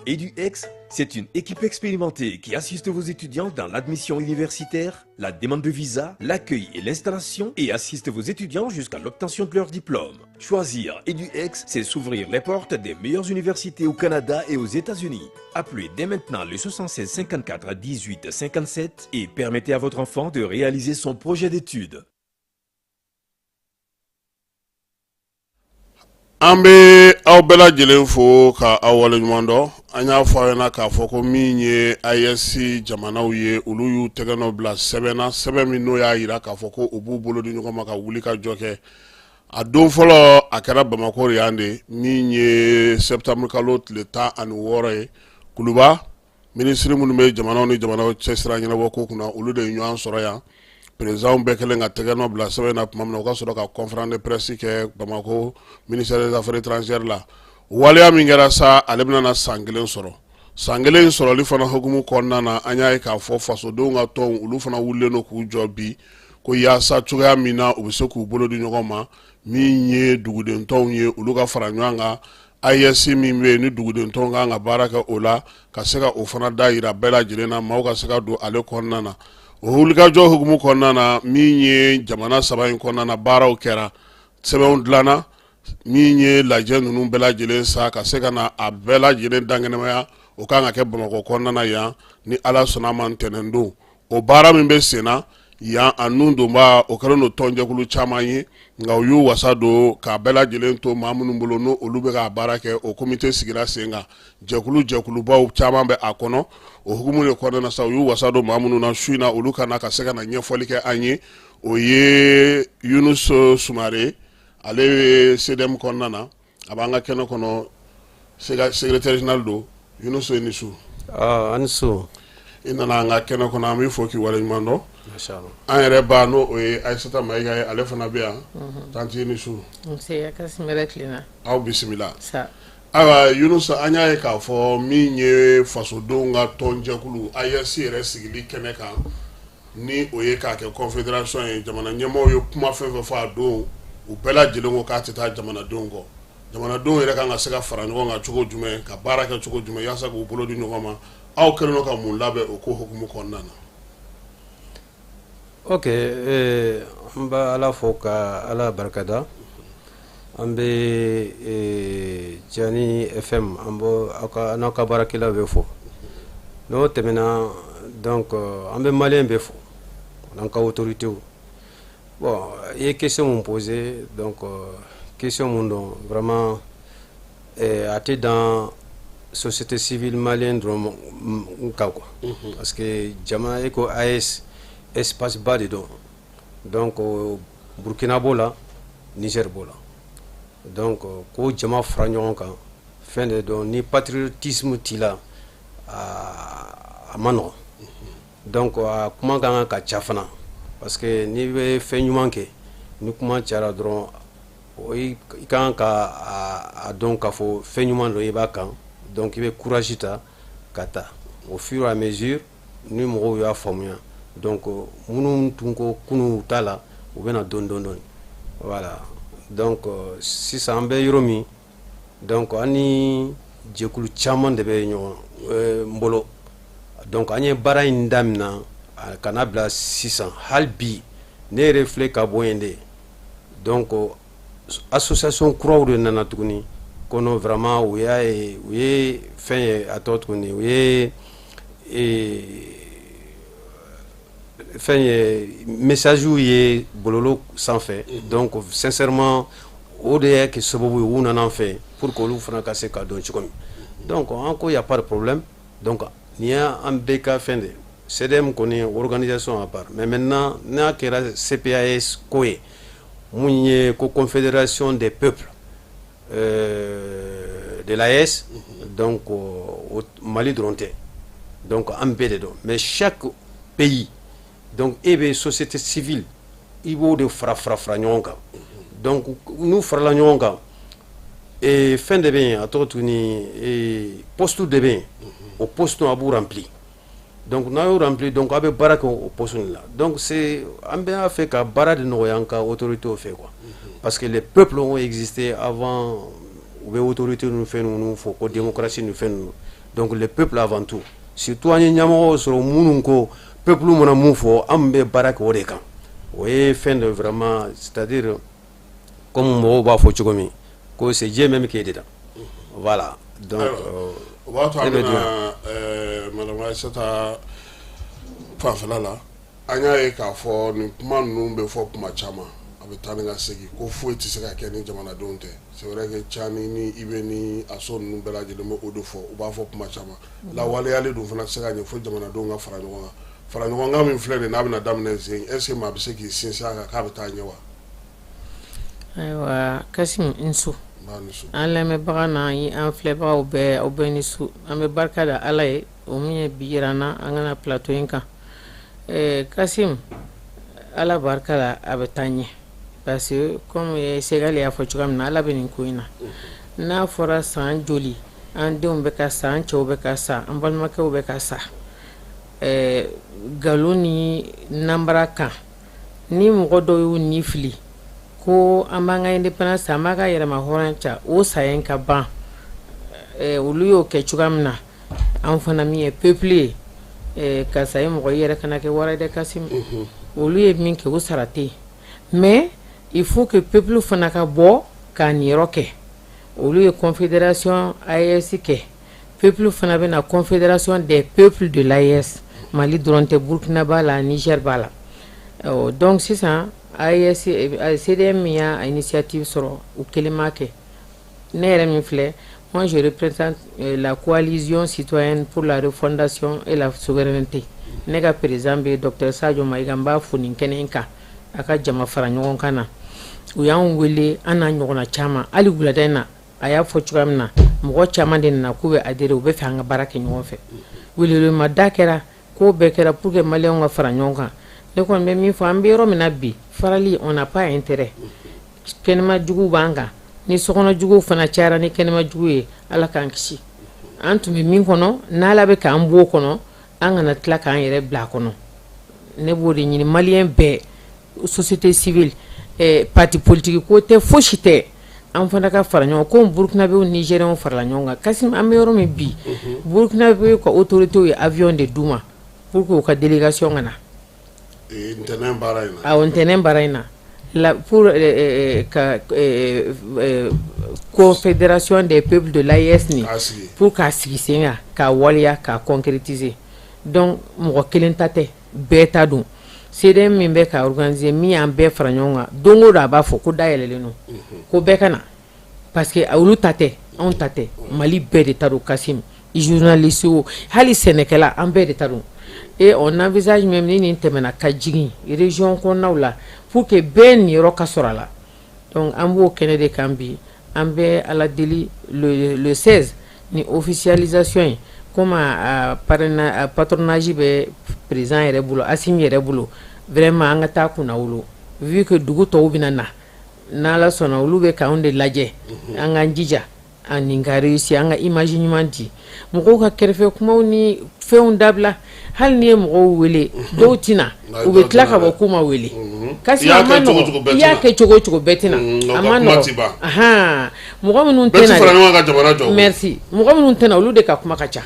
EduX, c'est une équipe expérimentée qui assiste vos étudiants dans l'admission universitaire, la demande de visa, l'accueil et l'installation et assiste vos étudiants jusqu'à l'obtention de leur diplôme. Choisir EduX, c'est s'ouvrir les portes des meilleures universités au Canada et aux États-Unis. Appelez dès maintenant le 76 54 18 57 et permettez à votre enfant de réaliser son projet d'études. An bɛ aw bɛɛ lajɛlen fo ka aw waleɲuman dɔn. An y'a fɔ aw ɲɛna k'a fɔ ko min ye AES jamanaw ye, olu y'u tɛgɛ nɔ bila sɛbɛn na, sɛbɛn min n'o y'a yira k'a fɔ ko u b'u bolo di ɲɔgɔn ma ka wuli ka jɔ kɛ. A don fɔlɔ a kɛra Bamakɔ yan de, min ye septembre kalo tile 16 ye. Kuluba minisiri minnu bɛ jamanaw ni jamanaw cɛ sira ɲɛnabɔ ko kunna, olu de ye ɲɔgɔn sɔrɔ yan. Président bɛɛ kɛlen ka tɛgɛ nɔ bila sɛbɛn na tuma min na, u ka sɔrɔ ka conférence de presse kɛ Bamakɔ ministère des affaires étrangères la. Waleya min kɛra sa, ale bɛna na san kelen sɔrɔ. San kelen sɔrɔli fana hukumu kɔnɔna na, an y'a ye k'a fɔ fasodenw ka tɔnw, olu fana wulilen don k'u jɔ bi ko yaasa cogoya min na u bɛ se k'u bolo di ɲɔgɔn ma, min ye duguden tɔnw ye, olu ka fara ɲɔgɔn kan. AES min bɛ yen ni duguden tɔnw kan ka baara kɛ o la, ka se ka o fana da yira bɛɛ lajɛlen na, maaw ka se ka don ale kɔnɔna na. O wulikajɔ hukumu kɔnɔna na, min ye jamana saba in kɔnɔna na, baaraw kɛra, sɛbɛnw dilanna, min ye lajɛ ninnu bɛɛ lajɛlen sa ka se ka na a bɛɛ lajɛlen dankɛnɛmaya, o kan ka kɛ Bamakɔ kɔnɔna na yan ni Ala sɔnna a ma ntɛnɛn don. O baara min bɛ sen na yan, a nun donba o kɛlen don tɔnjɛkulu caman ye, nka u y'u wasa don k'a bɛɛ lajɛlen to maa minnu bolo n'o olu bɛ k'a baara kɛ. O komite sigira sen kan, jɛkulu jɛkulubaw caman bɛ a kɔnɔ. O hukumu de kɔnɔna na sa, u y'u wasa don maa minnu na su in na, olu ka na ka se ka na ɲɛfɔli kɛ an ye. O ye Yunus Sumare, ale ye CDM kɔnɔna na, a b'an ka kɛnɛ kɔnɔ, secrétaire général don. Yunus, i ni su. A ni su. I nana an ka kɛnɛ kɔnɔ, an b'i fo k'i waleɲuman dɔn. An yɛrɛ ba, n'o o ye Ayisata Mayiga ye, ale fana bɛ yan. Tanti, i ni su. Nse, a ka simɛrɛ tilenna. Aw bisimila. Ayiwa Yunus, an y'a ye k'a fɔ min ye fasodenw ka tɔnjɛkulu AES yɛrɛ sigili kɛnɛ kan, ni o ye k'a kɛ confédération ye, jamana ɲɛmaaw ye kuma fɛn fɛn fɔ a don, u bɛɛ lajɛlen ko k'a tɛ taa jamanadenw kɔ. Jamanadenw yɛrɛ kan ka se ka fara ɲɔgɔn kan cogo jumɛn, ka baara kɛ cogo jumɛn, yaasa k'u bolo di ɲɔgɔn ma. Aw kɛlen don ka mun labɛn o ko hukumu kɔnɔna na? Ok, an bɛ Ala fo ka Ala barikada. An bɛ Jani FM, an b'aw ka, n'aw ka baarakɛlaw bɛ fo. N'o tɛmɛna, donc an bɛ malien bɛɛ fo, n'an ka autorités. Bon, i ye question mun posé, donc question mun don, vraiment a tɛ dan société civile malienne dɔrɔn kan quoi, parce que jama e ko AES, espace ba de don. Donc Burkina b'o la, Niger b'o la. Donc ko jama fara ɲɔgɔn kan, fɛn de don, ni patriotisme t'i la, a ma nɔgɔn. Donc a kuma ka kan ka ca fana, parce que n'i bɛ fɛn ɲuman kɛ, ni kuma cayara dɔrɔn, i kan ka a dɔn k'a fɔ fɛn ɲuman don i b'a kan. Donc i bɛ courage ta ka taa au fur et à mesure ni mɔgɔw y'a faamuya. Donc minnu tun ko kunun t'a la, u bɛna dɔɔni dɔɔni dɔɔni, voilà. Donc sisan an bɛ yɔrɔ min, donc an ni jɛkulu caman de bɛ ɲɔgɔn n bolo. Donc an ye baara in daminɛ ka n'a bila sisan, hali bi ne yɛrɛ filɛ ka bɔ yen de. Donc association kuraw de nana tuguni kono, vraiment u y'a ye, u ye fɛn ye, a tɔgɔ tuguni, u ye fɛn ye, message ye bɔlɔlɔ sanfɛ. Donc sincèrement, o de y'a kɛ sababu ye u nana an fɛ pour que olu fana ka se k'a dɔn cogo min. Donc an ko y a pas de problème. Donc nin y'an bɛɛ ka fɛn de, CDM kɔni organisation à part, mais maintenant n'a kɛra CPAS ko ye, mun ye ko Confédération des peuples de l'AES. Donc Mali dɔrɔn tɛ, donc an bɛɛ de don, mais chaque pays, donc e bɛ société civile, i b'o de fara fara fara ɲɔgɔn kan. Donc n'u farala ɲɔgɔn kan, fɛn de bɛ yen, a tɔgɔ tuguni, poste de bɛ yen, o poste a b'u rempli. Donc n'a y'o rempli, donc a bɛ baara kɛ o poste de la. Donc c'est an bɛ fɛ ka baara de nɔgɔya an ka autorités fɛ quoi, parce que les peuples ont existé avant u bɛ autorités ninnu fɛn ninnu fɔ ko démocratie ni fɛn ninnu. Donc les peuples avant tout, surtout an ye ɲɛmɔgɔw sɔrɔ minnu ko peuple mana mun fɔ, an bɛ baara kɛ o de kan. O ye fɛn de vraiment, c'est à dire comme mɔgɔw b'a fɔ cogo min ko c'est Dieu même qui est dedans, voilà. Donc o b'a to an bɛna madame Aïssata fanfɛla la. An y'a ye k'a fɔ nin kuma ninnu bɛ fɔ kuma caman, a bɛ taa ni ka segin ko foyi tɛ se ka kɛ ni jamanadenw tɛ. C'est vrai que Tiani ni IB ni ASO ninnu bɛɛ lajɛlen bɛ o de fɔ, u b'a fɔ kuma caman. Lawaleyali dun fana tɛ se ka ɲɛ fo jamanadenw ka fara ɲɔgɔn kan. Fara ɲɔgɔn kan min filɛ nin ye, n'a bɛna daminɛ sen, est ce que maa bɛ se k'i sinsin a kan k'a bɛ taa ɲɛ wa? Ayiwa Kasim, n su an lamɛnbaga n'an an filɛbagaw bɛɛ, aw bɛɛ ni su. An bɛ barika da Ala ye, o min ye bi yira an na an kana plateau in kan. Kasim, Ala barika la, a bɛ taa ɲɛ, parce que comme Segali y'a fɔ cogoya min na, Ala bɛ nin ko in na. N'a fɔra san joli an denw bɛ ka sa, an cɛw bɛ ka sa, an balimakɛw bɛ ka sa nkalon ni nanbara kan, ni mɔgɔ dɔw y'u ni fili ko an b'an ka indépendance, an b'a ka yɛrɛma hɔrɔnya ca, o saya in ka ban. Olu y'o kɛ cogoya min na, an fana min ye peuple ye, karisa ye mɔgɔ i yɛrɛ kana kɛ wara ye dɛ Kasim. Olu ye min kɛ, o sara tɛ yen, mais il faut que peuple fana ka bɔ k'a niyɔrɔ kɛ. Olu ye confédération AES kɛ, peuple fana bɛna confédération des peuples de l'AES. Mali dɔrɔn tɛ, Burkina b'a la, Niger b'a la. Donc sisan AES CDM min y'a initiative sɔrɔ, u kelen m'a kɛ. Ne yɛrɛ min filɛ, moi je représente la coalition citoyenne pour la refondation et la souveraineté. Ne ka président bɛ docteur Sadio Mayiga, n b'a fo nin kɛnɛ in kan, a ka jama fara ɲɔgɔn kan na. U y'an wele, an n'a ɲɔgɔnna caman. Hali wulada in na, a y'a fɔ cogoya min na, mɔgɔ caman de nana k'u bɛ adhérer, u bɛ fɛ an ka baara kɛ ɲɔgɔn fɛ. Welewelemada kɛra, ko bɛɛ kɛra pour que maliyɛnw ka fara ɲɔgɔn kan. Ne kɔni bɛ min fɔ, an bɛ yɔrɔ min na bi, farali, on n'a pas intérêt. Kɛnɛma juguw b'an kan, ni sokɔnɔ juguw fana cayara ni kɛnɛma jugu ye, Ala k'an kisi. An tun bɛ min kɔnɔ, n'Ala bɛ k'an bɔ o kɔnɔ, an kana tila k'an yɛrɛ bila a kɔnɔ. Ne b'o de ɲini maliyɛn bɛɛ, société civile, parti politique ko tɛ, fosi tɛ, an fana ka fara ɲɔgɔn ko Burkinabéw, Nigériens farala ɲɔgɔn kan. Kasim, an bɛ yɔrɔ min bi, Burkinabé ka autorités ye avion de d'u ma pour que u ka délégation ka na. Ntɛnɛn baara in na. Awɔ, ntɛnɛn baara in na la, pour ka confédération des peuples de l'AES nin, pour k'a sigi sen kan, k'a waleya, k'a concrétiser. Donc mɔgɔ kelen ta tɛ, bɛɛ ta don. CDM min bɛ ka organiser, min y'an bɛɛ fara ɲɔgɔn kan, don o don a b'a fɔ ko da yɛlɛlen don, ko bɛɛ ka na, parce que olu ta tɛ, anw ta tɛ, Mali bɛɛ de ta don. Kasim, journaliste o, hali sɛnɛkɛla, an bɛɛ de ta don. Et on envisage même, ni nin tɛmɛna, ka jigin région kɔnɔnaw la pour que bɛɛ niyɔrɔ ka sɔrɔ a la. Donc an b'o kɛnɛ de kan bi. An bɛ Ala deli, le 16 ni officialisation ye, comme a patronage bɛ président yɛrɛ bolo, Assimi yɛrɛ bolo, vraiment an ka taa kunnawolo, vu que dugu tɔw bɛna na. N'Ala sɔnna, olu bɛ k'anw de lajɛ. An k'an jija nin ka réussir, an ka image ɲuman di. Mɔgɔw ka kɛrɛfɛ kumaw ni fɛnw dabila. Hali n'i ye mɔgɔw wele, dɔw tɛna, u bɛ tila ka bɔ k'u ma wele. Kasi a ma nɔgɔn, i y'a kɛ cogo o cogo, bɛɛ tɛna, a ma nɔgɔn. Ahan, mɔgɔ minnu tɛna, merci, mɔgɔ minnu tɛna, olu de ka kuma ka ca.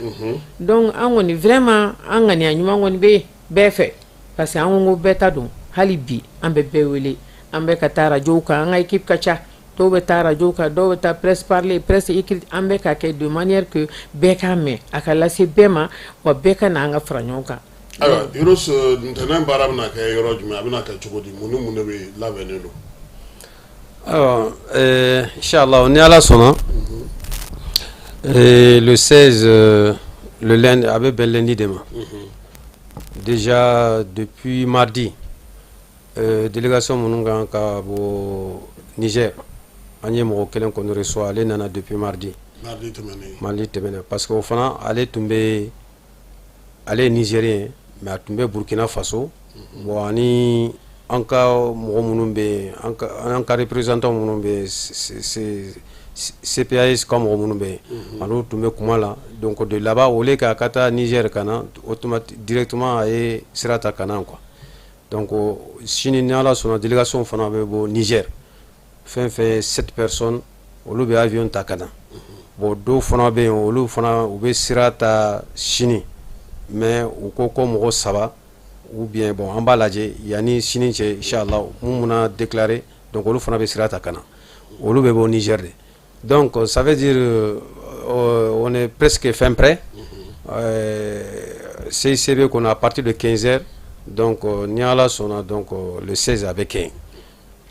Donc an kɔni, vraiment, an ŋaniya ɲuman kɔni bɛ bɛɛ fɛ, parce que an ko bɛɛ ta don. Hali bi an bɛ bɛɛ wele, an bɛ ka taa rajow kan, an ka équipe ka ca, dɔw bɛ taa rajo kan, dɔw bɛ taa presse parlée, presse écrite. An bɛ ka kɛ de manière que bɛɛ k'a mɛn, a ka lase bɛɛ ma, wa bɛɛ ka na, an ka fara ɲɔgɔn kan. Ayiwa Yunus, ntɛnɛn baara bɛna kɛ yɔrɔ jumɛn? A bɛna kɛ cogo di? Mun ni mun de bɛ labɛnnen don? Ayiwa, inchallah, ni Ala sɔnna, le 16, le lundi, a bɛ bɛn lundi de ma. Déjà depuis mardi, délégation minnu kan ka bɔ Niger, an ye mɔgɔ kelen kɔni reçoit, ale nana depuis mardi. Mardi tɛmɛnen. Mardi tɛmɛnen, parce que o fana, ale tun bɛ, ale ye Nigérien, mais a tun bɛ Burkina Faso. Bon, ani an ka mɔgɔ minnu bɛ yen, an ka représentant minnu bɛ yen, CPAS ka mɔgɔ minnu bɛ yen, ani tun bɛ kuma la. Donc de là-bas, au lieu k'a ka taa Niger ka na, automatiquement, directement, a ye sira ta ka na, quoi. Donc sini, ni Ala sɔnna, délégation fana bɛ bɔ Niger, fɛn fɛn sept personnes, olu bɛ avion ta ka na. Bon, dɔw fana bɛ yen, olu fana u bɛ sira ta sini, mais u ko ko mɔgɔ saba ou bien, bon, an b'a lajɛ yanni sini cɛ, inchallah, mun bɛna déclarer. Donc olu fana bɛ sira ta ka na, olu bɛ bɔ Niger de. Donc ça veut dire on est presque fin prêt. CICB kɔnɔ, à partir de 15 heures. Donc ni Ala sɔnna, donc le 16 a bɛ kɛ yen.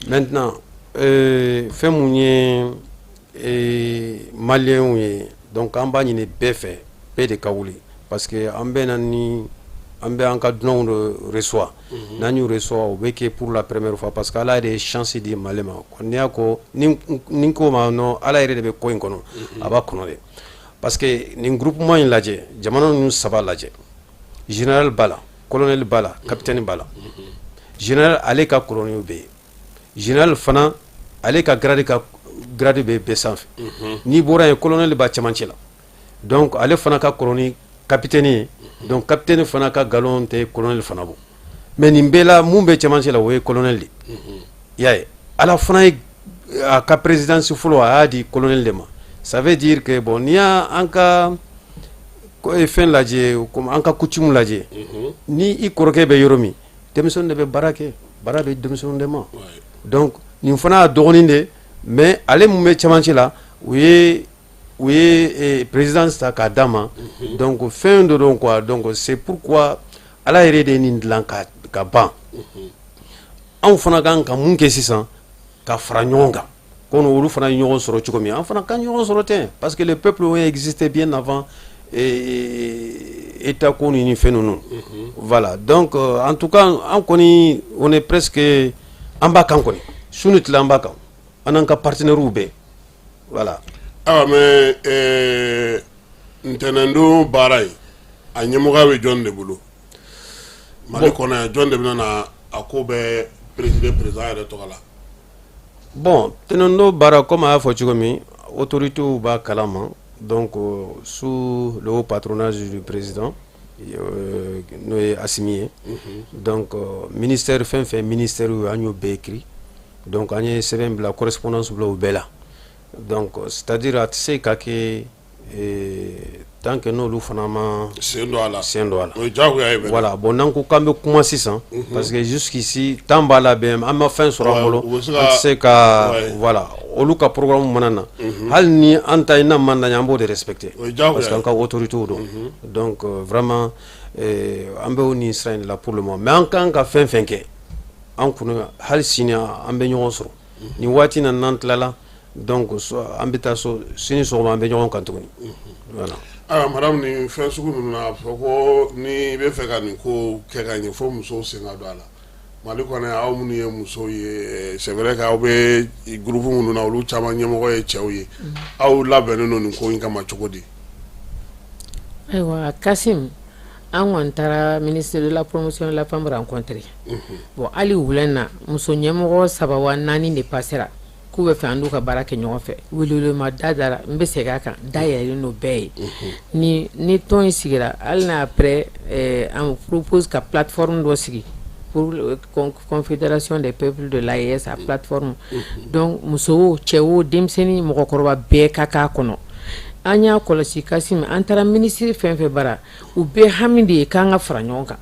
Maintenant, fɛn mun ye maliyɛnw ye, donc an b'a ɲini bɛɛ fɛ, bɛɛ de ka wuli, parce que an bɛ na ni an bɛ an ka dunanw de reçoit. N'an y'u reçoit, o bɛ kɛ pour la première fois, parce que Ala yɛrɛ ye chance di Mali ma. N'i y'a ko ni ko ma nɔ, Ala yɛrɛ de bɛ ko in kɔnɔ, a b'a kɔnɔ de, parce que nin groupement in lajɛ, jamana ninnu saba lajɛ, général b'a la, colonel b'a la, capitaine b'a la. Général, ale ka colonel bɛ yen, général fana, ale ka grade bɛ bɛɛ sanfɛ. N'i bɔra yen, colonel b'a cɛmancɛ la, donc ale fana ka kɔrɔ ni capitaine ye. Donc capitaine fana ka galon tɛ colonel fana bɔ. Mais nin bɛɛ la, mun bɛ cɛmancɛ la, o ye colonel de i y'a ye. Ala fana ye a ka présidence fɔlɔ, a y'a di colonel de ma. Ça veut dire que, bon, n'i y'a an ka fɛn lajɛ, comme an ka coutume lajɛ, ni i kɔrɔkɛ bɛ yɔrɔ min, denmisɛnnin de bɛ baara kɛ, baara bɛ denmisɛnnin de ma. Donc nin fana y'a dɔgɔnin de, mais ale mun bɛ cɛmancɛ la, u ye présidence ta k'a d'a ma. Donc fɛn dɔ don, quoi. Donc c'est pourquoi Ala yɛrɛ de ye nin dilan ka ban. Anw fana kan ka mun kɛ sisan? Ka fara ɲɔgɔn kan, komi olu fana ye ɲɔgɔn sɔrɔ cogo min, an fana ka ɲɔgɔn sɔrɔ ten, parce que le peuple ont existé bien avant état ko ni fɛn ninnu. Voilà, donc en tout cas, an kɔni, on est presque, an b'a kan kɔni, su ni tile an b'a kan, an n'an ka partenaires bɛɛ, voilà. Ayiwa, mais ntɛnɛndon baara in, a ɲɛmɔgɔya bɛ jɔn de bolo Mali kɔnɔ yan? Jɔn de bɛna na a ko bɛɛ présider président yɛrɛ tɔgɔ la? Bon, ntɛnɛndon baara, comme a y'a fɔ cogo min, autorités b'a kalama. Donc sous le haut patronage du président, n'o ye Assimi ye. Donc ministère fɛn fɛn, ministère, an y'o bɛɛ écrit. Donc an ye sɛbɛn bila, correspondance bila o bɛɛ la. Donc c'est à dire a tɛ se ka kɛ tant que n'olu fana ma sen don a la. Sen don a la. O ye diyagoya ye. Voilà, bon, n'an ko k'an bɛ kuma sisan, parce que jusqu'ici temps b'a la bɛn, an ma fɛn sɔrɔ an bolo, an tɛ se ka, voilà, olu ka programme mana na, hali ni an ta ye n'a man d'an ye, an b'o de respecter, parce que an ka autorités don. Donc vraiment, An bɛ nin sira in la pour le moment, mais an kan ka fɛn fɛn kɛ, an kun hali sini an bɛ ɲɔgɔn sɔrɔ nin waati na. N'an tilala, donc an bɛ taa so. Sini sɔgɔma an bɛ ɲɔgɔn kan tuguni, voilà. Ayiwa madame, nin fɛn sugu ninnu na, a fɔ ko ni i bɛ fɛ ka nin ko kɛ ka ɲɛ, fo musow sen ka don a la. Mali kɔnɔ, aw minnu ye musow ye, c'est vrai que aw bɛ groupe minnu na, olu caman ɲɛmɔgɔ ye cɛw ye. Aw labɛnnen don nin ko in kama cogo di? Ayiwa Kasim, an kɔni taara ministre de la Promotion de la Femme rencontrer. Bon, hali wula in na, muso ɲɛmɔgɔ saba wa naani de passera k'u bɛ fɛ an n'u ka baara kɛ ɲɔgɔn fɛ. Welewelema da dara, n bɛ segin a kan, da yɛlɛlen don bɛɛ ye. Ni tɔn in sigira, hali n'a après an propose ka plateforme dɔ sigi pour Confédération des peuples de l'AES, a plateforme. Donc muso o, cɛ o, denmisɛnnin, mɔgɔkɔrɔba, bɛɛ ka k'a kɔnɔ. An y'a kɔlɔsi Kasim, an taara ministre fɛn fɛn bara, u bɛɛ hami de ye k'an ka fara ɲɔgɔn kan,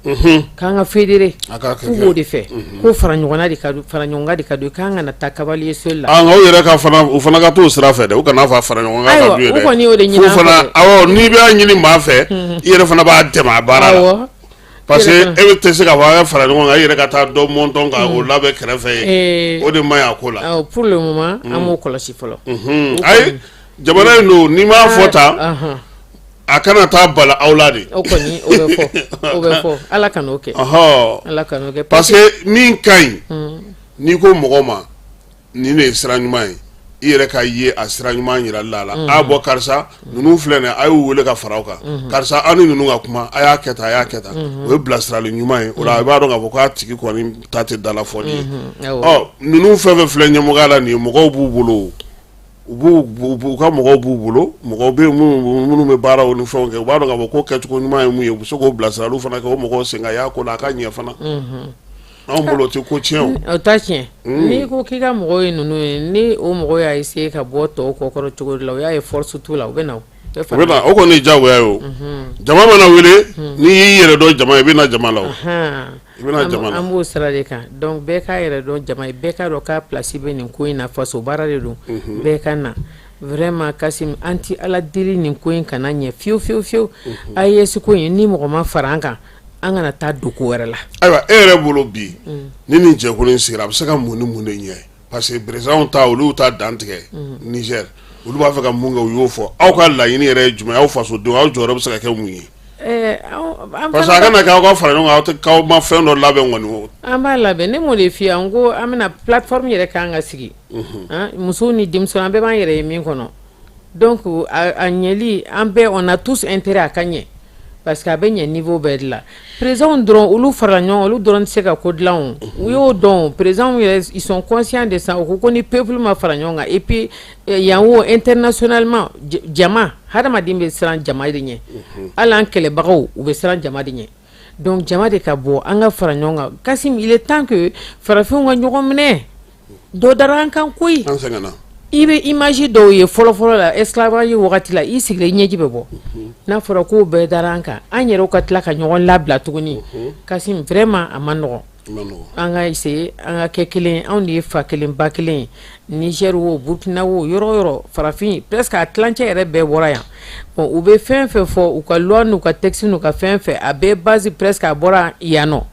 k'an ka fédérer. K'u b'o de fɛ, ko fara ɲɔgɔnna de ka fara ɲɔgɔn kan de ka don, k'an kana taa cavalier seul la. Nka u yɛrɛ ka fana, u fana ka t'o sira fɛ dɛ. U kana fɔ fara ɲɔgɔn kan ka d'u ye dɛ. U kɔni y'o de ɲini an fɛ. Fana, awɔ, n'i b'a ɲini maa fɛ, i yɛrɛ fana b'a dɛmɛ a baara la. Parce que e tɛ se k'a fɔ a ka fara ɲɔgɔn kan, e yɛrɛ ka taa dɔ mɔntɔn ka o labɛn kɛrɛfɛ ye, o de man ɲi a ko la. Pour le moment, an m'o kɔlɔsi fɔlɔ. Ayi, jamana in don, n'i m'a fɔ tan, a kana taa bala aw la de. O kɔni, o bɛ fɔ, o bɛ fɔ. Ala ka n'o kɛ. Ala ka n'o kɛ. Parce que min ka ɲi, n'i ko mɔgɔ ma nin de ye sira ɲuman ye, i yɛrɛ ka ye a sira ɲuman yirali la a bɔ karisa ninnu filɛ nin ye, a y'u wele ka fara aw kan, karisa aw ni ninnu ka kuma, a y'a kɛ tan, a y'a kɛ tan, o ye bilasirali ɲuman ye. O la, i b'a dɔn k'a fɔ k'a tigi kɔni ta tɛ dala fɔli ye. Ɔ ninnu fɛn fɛn filɛ ɲɛmɔgɔya la nin ye, mɔgɔw b'u bolo, u b'u u ka mɔgɔw b'u bolo, mɔgɔw bɛ yen minnu bɛ baaraw ni fɛnw kɛ. U b'a dɔn k'a fɔ ko kɛcogo ɲuman ye mun ye, u bɛ se k'o bilasiraliw fana kɛ, o mɔgɔw sen ka y'a ko la, a ka ɲɛ fana. Anw bolo, o tɛ ko tiɲɛ. O o t'a tiɲɛ. N'i ko k'i ka mɔgɔw ye ninnu ye, ni o mɔgɔw y'a essayer ka bɔ tɔw kɔ kɔrɔ cogo dɔ la, u y'a ye force t'u la, u bɛ na. U bɛ na, o kɔni ye diyagoya ye. O jama mana wele, n'i y'i yɛrɛ dɔn jama ye, i bɛ na jama la. O i bɛ na jama la. An b'o sira de kan. Donc bɛɛ k'a yɛrɛ dɔn jama ye, bɛɛ k'a dɔn k'a place bɛ nin ko in na, faso baara de don, bɛɛ ka na. Vraiment Kasim, an ti Ala deli nin ko in kana ɲɛ fiyewu fiyewu fiyewu. AES ko in, ni mɔgɔ ma fara an kan, an kana taa don ko wɛrɛ la. Ayiwa, e yɛrɛ bolo bi, ni nin jɛkulu in sigira, a bɛ se ka mun ni mun de ɲɛ? Parce que présidents ta, olu ta dantigɛ Niger, olu b'a fɛ ka mun kɛ, u y'o fɔ. Aw ka laɲini yɛrɛ ye jumɛn? Aw fasodenw, aw jɔyɔrɔ bɛ se ka kɛ mun ye? Parce que a kana kɛ aw ka fara ɲɔgɔn kan, aw tɛ k'aw ma fɛn dɔ labɛn kɔni o. An b'a labɛn. Ne m'o de f'i ye, n ko an bɛna plateforme yɛrɛ kan ka sigi, musow ni denmisɛnw, an bɛɛ b'an yɛrɛ ye min kɔnɔ. Donc a ɲɛli, an bɛɛ, on a tous intérêt a ka ɲɛ, parce que a bɛ ɲɛ niveau bɛɛ de la. Présidents dɔrɔn, olu farala ɲɔgɔn, olu dɔrɔn tɛ se ka ko dilan. O u y'o dɔn, présidents yɛrɛ, ils sont conscients de ça. U ko ko ni peuple ma fara ɲɔgɔn kan, et puis yan o, internationalement, jama, hadamaden bɛ siran jama de ɲɛ. Hali an kɛlɛbagaw, u bɛ siran jama de ɲɛ. Donc jama de ka bɔ, an ka fara ɲɔgɔn kan. Kasim, il est temps que farafinw ka ɲɔgɔn minɛ. Dɔ dara an kan koyi. An sɛgɛnna. I bɛ image dɔw ye fɔlɔfɔlɔ la, esclavage wagati la, i sigilen, i ɲɛji bɛ bɔ. N'a fɔra k'o bɛɛ dara an kan, an yɛrɛw ka tila ka ɲɔgɔn labila tuguni, Kasim, vraiment a man nɔgɔn. An ka essayer an ka kɛ kelen. Anw de ye fa kelen ba kelen ye. Niger o, Burkina o, yɔrɔ o yɔrɔ, farafin presque a tilancɛ yɛrɛ bɛɛ bɔra yan. Bon, u bɛ fɛn fɛn fɔ, u ka loi n'u ka texte n'u ka fɛn fɛn, a bɛɛ base presque a bɔra yan nɔ.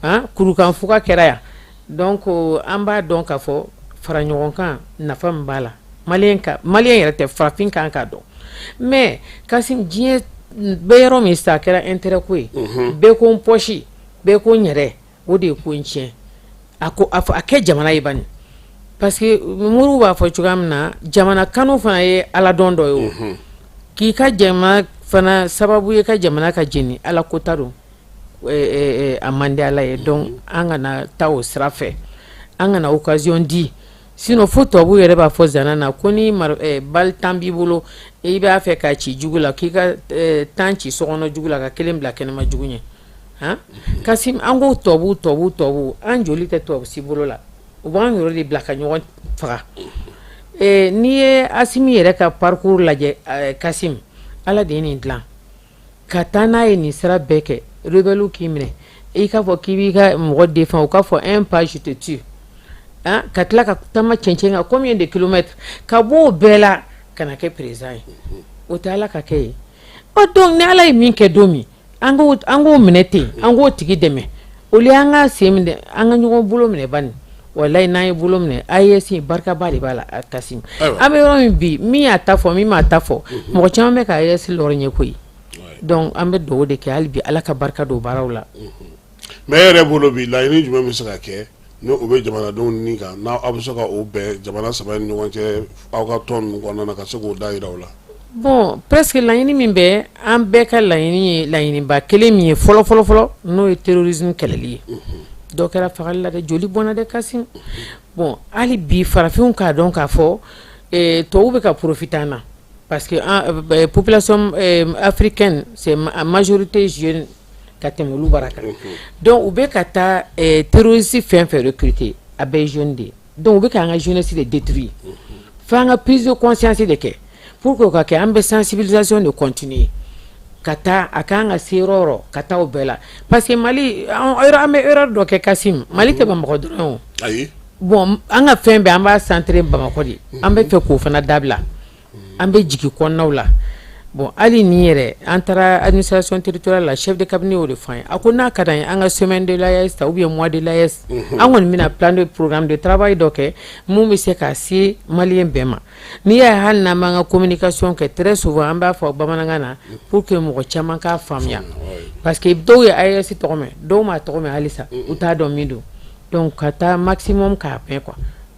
Han, kurukanfuga kɛra yan. Donc an b'a dɔn k'a fɔ fara ɲɔgɔn kan nafa min b'a la, malien ka, malien yɛrɛ tɛ, farafin kan k'a dɔn. Mais Kasim, diɲɛ bɛ yɔrɔ min sisan, a kɛra intérêt ko ye. Bɛɛ ko n poche, bɛɛ ko n yɛrɛ. O de ye ko in tiɲɛ. A ko a fɔ a kɛ jamana ye bani, parce que moriw b'a fɔ cogoya min na, jamana kanu fana ye ala dɔn dɔ ye. O k'i ka jamana fana sababu ye ka jamana ka jeni, ala kota don, a man di ala ye. Donc an kana taa o sira fɛ, an kana occasion di. Sinon fo tubabu yɛrɛ b'a fɔ zana na ko ni balle 10 b'i bolo, i b'a fɛ k'a ci jugu la, k'i ka 10 ci sokɔnɔ jugu la, ka kelen bila kɛnɛma jugu ɲɛ. Han Kasim, an ko tubabu, tubabu, tubabu, an joli tɛ tubabu si bolo la. U b'an yɛrɛ de bila ka ɲɔgɔn faga. N'i ye Asimi yɛrɛ ka parcours lajɛ, Kasim, ala de ye nin dilan ka taa n'a ye nin sira bɛɛ kɛ. Rebelle k'i minɛ, i k'a fɔ k'i b'i ka mɔgɔ défend, u k'a fɔ un pas, je te tue, ka tila ka taama cɛncɛn kan combien de kilomètres, ka bɔ o bɛɛ la ka na kɛ président ye, o tɛ ala ka kɛ ye. Ɔ donc ni ala ye min kɛ don min, An k'o minɛ ten, an k'o tigi dɛmɛ au lieu an ka sen minɛ, an ka ɲɔgɔn bolo minɛ bani. Walayi, n'an ye bolo minɛ, AES barikaba de b'a la. Kasim, an bɛ yɔrɔ min bi, min y'a ta fɔ, min m'a ta fɔ, mɔgɔ caman bɛ ka AES lɔrɔ ɲɛ koyi. Donc an bɛ dugawu de kɛ hali bi, Ala ka barika don baaraw la. Mais e yɛrɛ bolo bi, laɲini jumɛn bɛ se ka kɛ ni o bɛ jamanadenw ni kan, n'aw aw bɛ se ka o bɛn jamana saba ni ɲɔgɔn cɛ, aw ka tɔn ninnu kɔnɔna na, ka se k'o da yira u la? Bon, presque laɲini min bɛ an bɛɛ ka laɲini ye, laɲiniba kelen min ye fɔlɔ fɔlɔ fɔlɔ, n'o ye terrorisme kɛlɛli ye. Dɔ kɛra fagali la dɛ, joli bɔnna dɛ, Kasim. Bon, hali bi farafinw k'a dɔn k'a fɔ tubabuw bɛ ka profiter an na, parce que population africaine, c'est majorité jeune ka tɛmɛ olu bara kan. Donc u bɛ ka taa terroriste fɛn fɛn recruter, a bɛɛ ye jeune de ye. Donc u bɛ k'an ka jeunesse de détruire. F'an ka prise de conscience de kɛ. Pour que o ka kɛ, an bɛ sensibilisation de continuer ka taa a kan ka se yɔrɔ o yɔrɔ, ka taa o bɛɛ la, parce que Mali, an bɛ erreur dɔ kɛ, Kasim. Mali tɛ Bamakɔ dɔrɔn o. Ayi. Bon, an ka fɛn bɛɛ, an b'a centré Bamakɔ de. An bɛ fɛ k'o fana dabila, an bɛ jigin kɔnɔnaw la. Bon, hali nin yɛrɛ, an taara administration territoriale la, chef de cabinet y'o de fɔ an ye. A ko n'a ka d'an ye, an ka semaine de l'AES ta ou bien mois de l'AES. An kɔni bɛna plan de programme de travail dɔ kɛ mun bɛ se ka se malien bɛɛ ma. N'i y'a ye, hali n'an b'an ka communication kɛ, très souvent an b'a fɔ bamanankan na pour que mɔgɔ caman k'a faamuya, parce que dɔw ye AES tɔgɔ mɛn, dɔw m'a tɔgɔ mɛn halisa, u t'a dɔn min don. Donc ka taa maximum k'a mɛn quoi.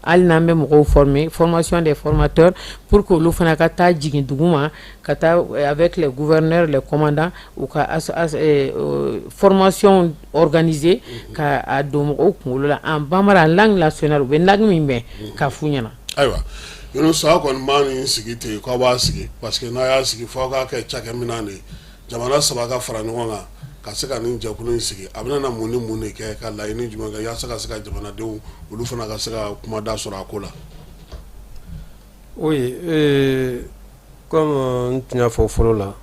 Hali n'an bɛ mɔgɔw former, formation des formateurs, pour que olu fana ka taa jigin dugu ma, ka taa avec les gouverneurs, les commandants, u ka formation organiser ka a don mɔgɔw kunkolo la en bambara, en langue nationale, u bɛ langue min mɛn, k'a f'u ɲɛna. Ayiwa, Yunusa, aw kɔni b'a nin sigi ten k'aw b'a sigi, parce que n'a y'a sigi, f'aw k'a kɛ cakɛminɛn de ye, jamana saba ka fara ɲɔgɔn kan ka se ka nin jɛkulu in sigi. A bɛna na mun ni mun de kɛ, ka laɲini jumɛn kɛ yaasa ka se ka jamanadenw olu fana ka se ka kumada sɔrɔ a ko la? Oui, comme n tun y'a fɔ fɔlɔ la,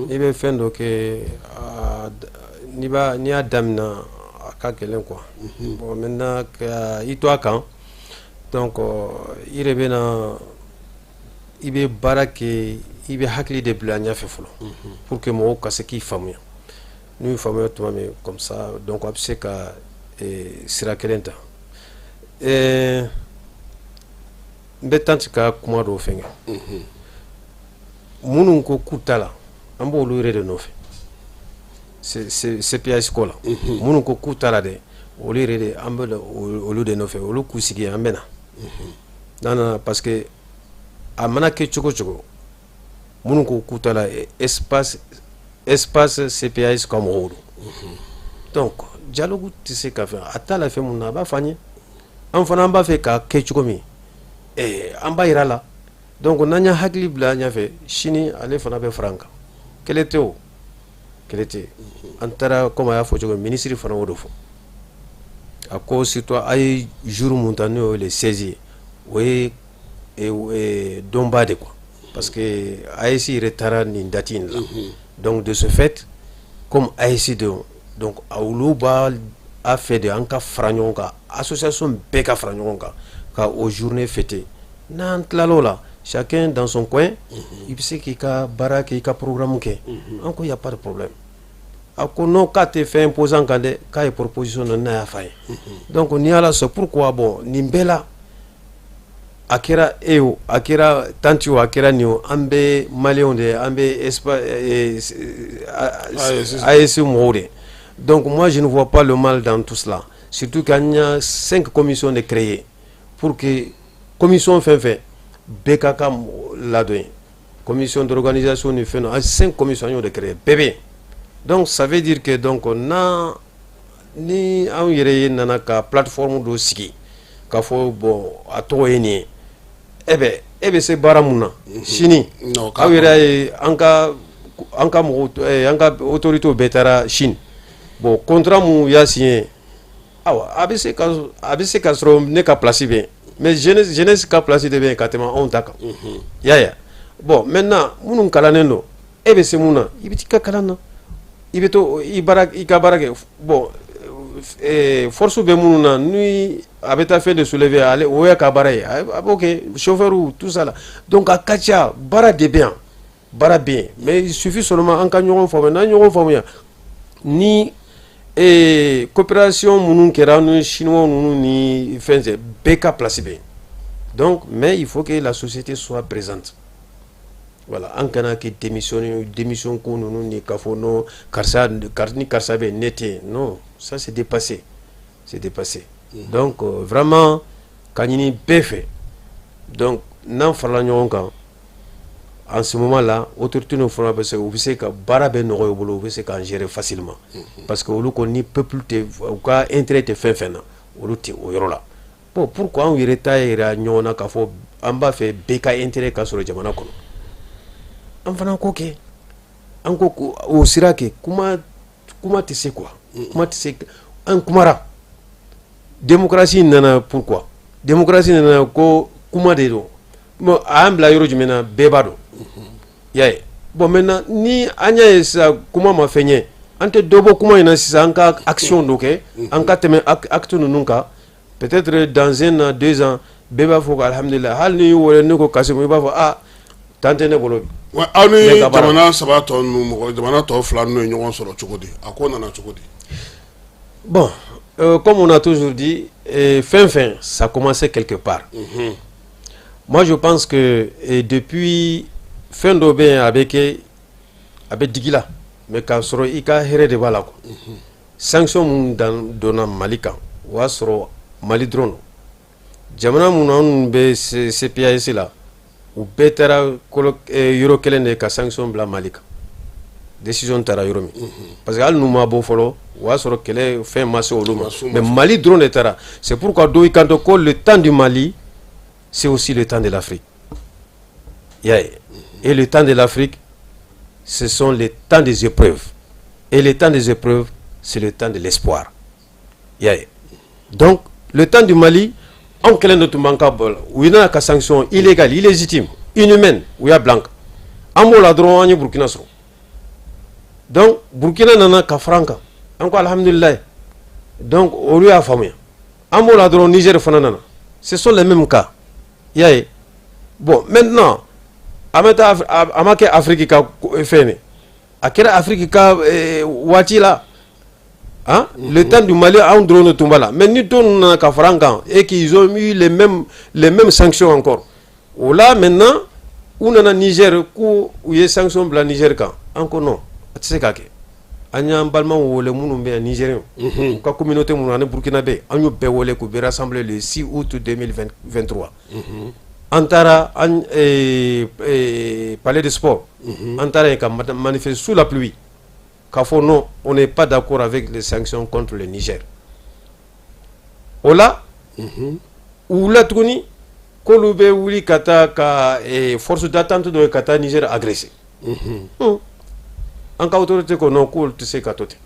i bɛ fɛn dɔ kɛ, n'i b'a n'i y'a daminɛ, a ka gɛlɛn quoi. Bon, maintenant ka i to a kan, donc i yɛrɛ bɛ na, i bɛ baara kɛ, i bɛ hakili de bila ɲɛfɛ fɔlɔ pour que mɔgɔw ka se k'i faamuya. N'u y'i faamuya tuma min, comme ça, donc a bɛ se ka sira kelen ta. N bɛ tantie ka kuma dɔw fɛnkɛ. Minnu ko k'u ta la, an b'olu yɛrɛ de nɔfɛ CPS ko la. Minnu ko k'u ta la dɛ, olu yɛrɛ de, an bɛ olu de nɔfɛ. Olu k'u sigi, an bɛ na n'an nana, parce que a mana kɛ cogo cogo, minnu ko k'u ta la, espace CPAS ka mɔgɔw don. Donc dialogue tɛ se ka fɛn, a t'a la fɛn mun na, a b'a fɔ an ye. An fana, an b'a fɛ k'a kɛ cogo min, an b'a yira la. Donc n'an ye hakili bila ɲɛfɛ, sini ale fana bɛ fara an kan. Kɛlɛ tɛ, o kɛlɛ tɛ. An taara, comme a y'a fɔ cogo min, ministre fana y'o de fɔ. A ko surtout a ye jour mun ta, n'o ye le 16 ye, o ye donba de quoi, parce que AES yɛrɛ taara nin date in la. Donc de ce fait, comme AES don, donc olu b'a a fɛ de an ka fara ɲɔgɔn kan, association bɛɛ ka fara ɲɔgɔn kan ka o journée fêter. N'an tilal'o la, chacun dans son coin, i bɛ se k'i ka baara kɛ, i ka programme kɛ. An ko y a pas de problème. A ko non, k'a tɛ fɛn imposer an kan dɛ, k'a ye proposition dɔ n'a y'a f'a ye. Donc ni Ala sɔn, pourquoi? Bon, nin bɛɛ la, a kɛra e o, a kɛra tantie o, a kɛra nin o, an bɛ maliyɛnw de ye, an bɛ AES mɔgɔw de. Donc moi, je ne vois pas le mal dans tout cela, surtout qu'an y a cinq commissions de créer pour que commission fɛn fɛn bɛɛ ka ka ladon ye, commission d'organisation ni fɛn dɔ, an cinq commissions, an y'o de créer, bɛɛ bɛ yen. Donc ça veut dire que, donc n'a ni anw yɛrɛ ye nana ka plateforme dɔ sigi k'a fɔ, bon, a tɔgɔ ye nin ye, e bɛ e bɛ se baara mun na sini, aw yɛrɛ ye, an ka mɔgɔw, an ka autorités bɛɛ taara Chine. Bon, contrat mun y'a signé, awa, a bɛ se ka sɔrɔ ne ka place bɛ yen, mais jeunesse ka place de bɛ yen ka tɛmɛ anw ta kan. I y'a ye? Bon, maintenant, minnu kalannen don, e bɛ se mun na, i bɛ t'i ka kalan na, i bɛ to i baara, i ka baara kɛ. Bon, force bɛ minnu na, ni a bɛ taa fɛn de soulever, ale o y'a ka baara ye, a b'o kɛ, chauffeur, tout ça là. Donc a ka ca, baara de bɛ yan, baara bɛ yen, mais il suffit seulement an ka ɲɔgɔn faamuya. N'an ɲɔgɔn faamuya, Ni coopération minnu kɛra ni chinois ninnu ni fɛn cɛ, bɛɛ ka place bɛ yen. Donc mais il faut que la société soit présente. Voilà, an kana kɛ démission démission ko ninnu ni k'a fɔ non, karisa ni karisa bɛ yen, ne tɛ yen. Non, ça c'est dépassé, c'est dépassé. Donc vraiment ka ɲini bɛɛ fɛ, donc n'an farala ɲɔgɔn kan en ce moment là, autorité ninnu fana bɛ se, u bɛ se ka baara bɛ nɔgɔya u bolo, u bɛ se k'an gérer facilement, parce que olu kɔni ni peuple tɛ, u ka intérêt tɛ fɛn fɛn na, olu tɛ o yɔrɔ la. Bon, pourquoi anw yɛrɛ ta yira ɲɔgɔn na k'a fɔ an b'a fɛ bɛɛ ka intérêt ka sɔrɔ jamana kɔnɔ? An fana ko kɛ, an ko ko o sira kɛ, kuma kuma tɛ se quoi, kuma tɛ se. An kumara, démocratie nana. Pourquoi démocratie nana? Ko kuma de don. Bon, a y'an bila yɔrɔ jumɛn na, bɛɛ b'a dɔn, i y'a ye. Bon, maintenant ni an y'a ye sisan kuma ma fɛn ɲɛ, an tɛ dɔ bɔ kuma in na sisan, an ka action dɔ kɛ, an ka tɛmɛ acte ninnu kan. Peut-être dans un an, 2 ans, bɛɛ b'a fɔ ko alhamdulilah. Hali n'i y'u wele, ne ko Kasimu, i b'a fɔ ah, temps tɛ ne bolo bi. Wa aw ni jamana saba tɔ ninnu, mɔgɔ jamana tɔ fila ninnu ye ɲɔgɔn sɔrɔ cogo di? A ko nana cogo di? Bon, comme on a toujours dit, fɛn fɛn, ça commençait quelque part. Moi je pense que depuis fɛn dɔ bɛ yen, a bɛ kɛ, a bɛ digi la, mais k'a sɔrɔ i ka hɛrɛ de b'a la quoi. Sanction mun dan donna Mali kan, o y'a sɔrɔ Mali dɔrɔn don. Jamana minnu anw bɛ CPAS la, u bɛɛ taara kolo yɔrɔ kelen de ka sanction bila Mali kan. Décision taara yɔrɔ min, parce que hali n'u ma bɔ fɔlɔ, o y'a sɔrɔ kɛlɛ fɛn ma se olu ma, mais Mali dɔrɔn de taara. C'est pourquoi dɔw y'i kanto ko le temps du Mali, c'est aussi le temps de l'Afrique. I y'a ye. Et le temps de l'Afrique, ce sont les temps des épreuves, et le temps des épreuves, c'est le temps de l'espoir. I y'a ye. Donc le temps du Mali, anw kɛlen de tun b'an ka bɔ la, u nana ka sanction illégale, illégitime, inhumaine, u y'a bila an kan. An b'o la dɔrɔn, an ye Burukina sɔrɔ. Donc Burukina nana ka fara an kan, an ko alhamdulilayi. Donc olu y'a faamuya. An b'o la dɔrɔn, Niger fana nana. Ce sont les mêmes cas, i y'a ye. Bon, maintenant an bɛ taa, a ma kɛ Afiriki ka fɛn de, a kɛra Afiriki ka waati la. Hein? Le temps du Mali, anw dɔrɔn de tun b'a la. Mais ni dɔw nana ka fara an kan et qu'ils ont eu les mêmes sanctions encore, o la maintenant u nana Niger ko u ye sanction bila Niger kan. An ko non, a tɛ se ka kɛ. An y'an balimaw wele minnu bɛ yan, Nigériens, u ka communauté minnu ani Burkina bɛ, an y'u bɛɛ wele k'u bɛɛ rassembler le 6 août 2023. An taara an palais de sport, an taara yen ka manifester sous la pluie k'a fɔ non, on n'est pas d'accord avec les sanctions contre le Niger. O la u wulila tuguni k'olu bɛ wuli ka taa ka force d'attente dɔ ye ka taa Niger agresser. An ka autorité ko non, k'olu tɛ se ka to ten,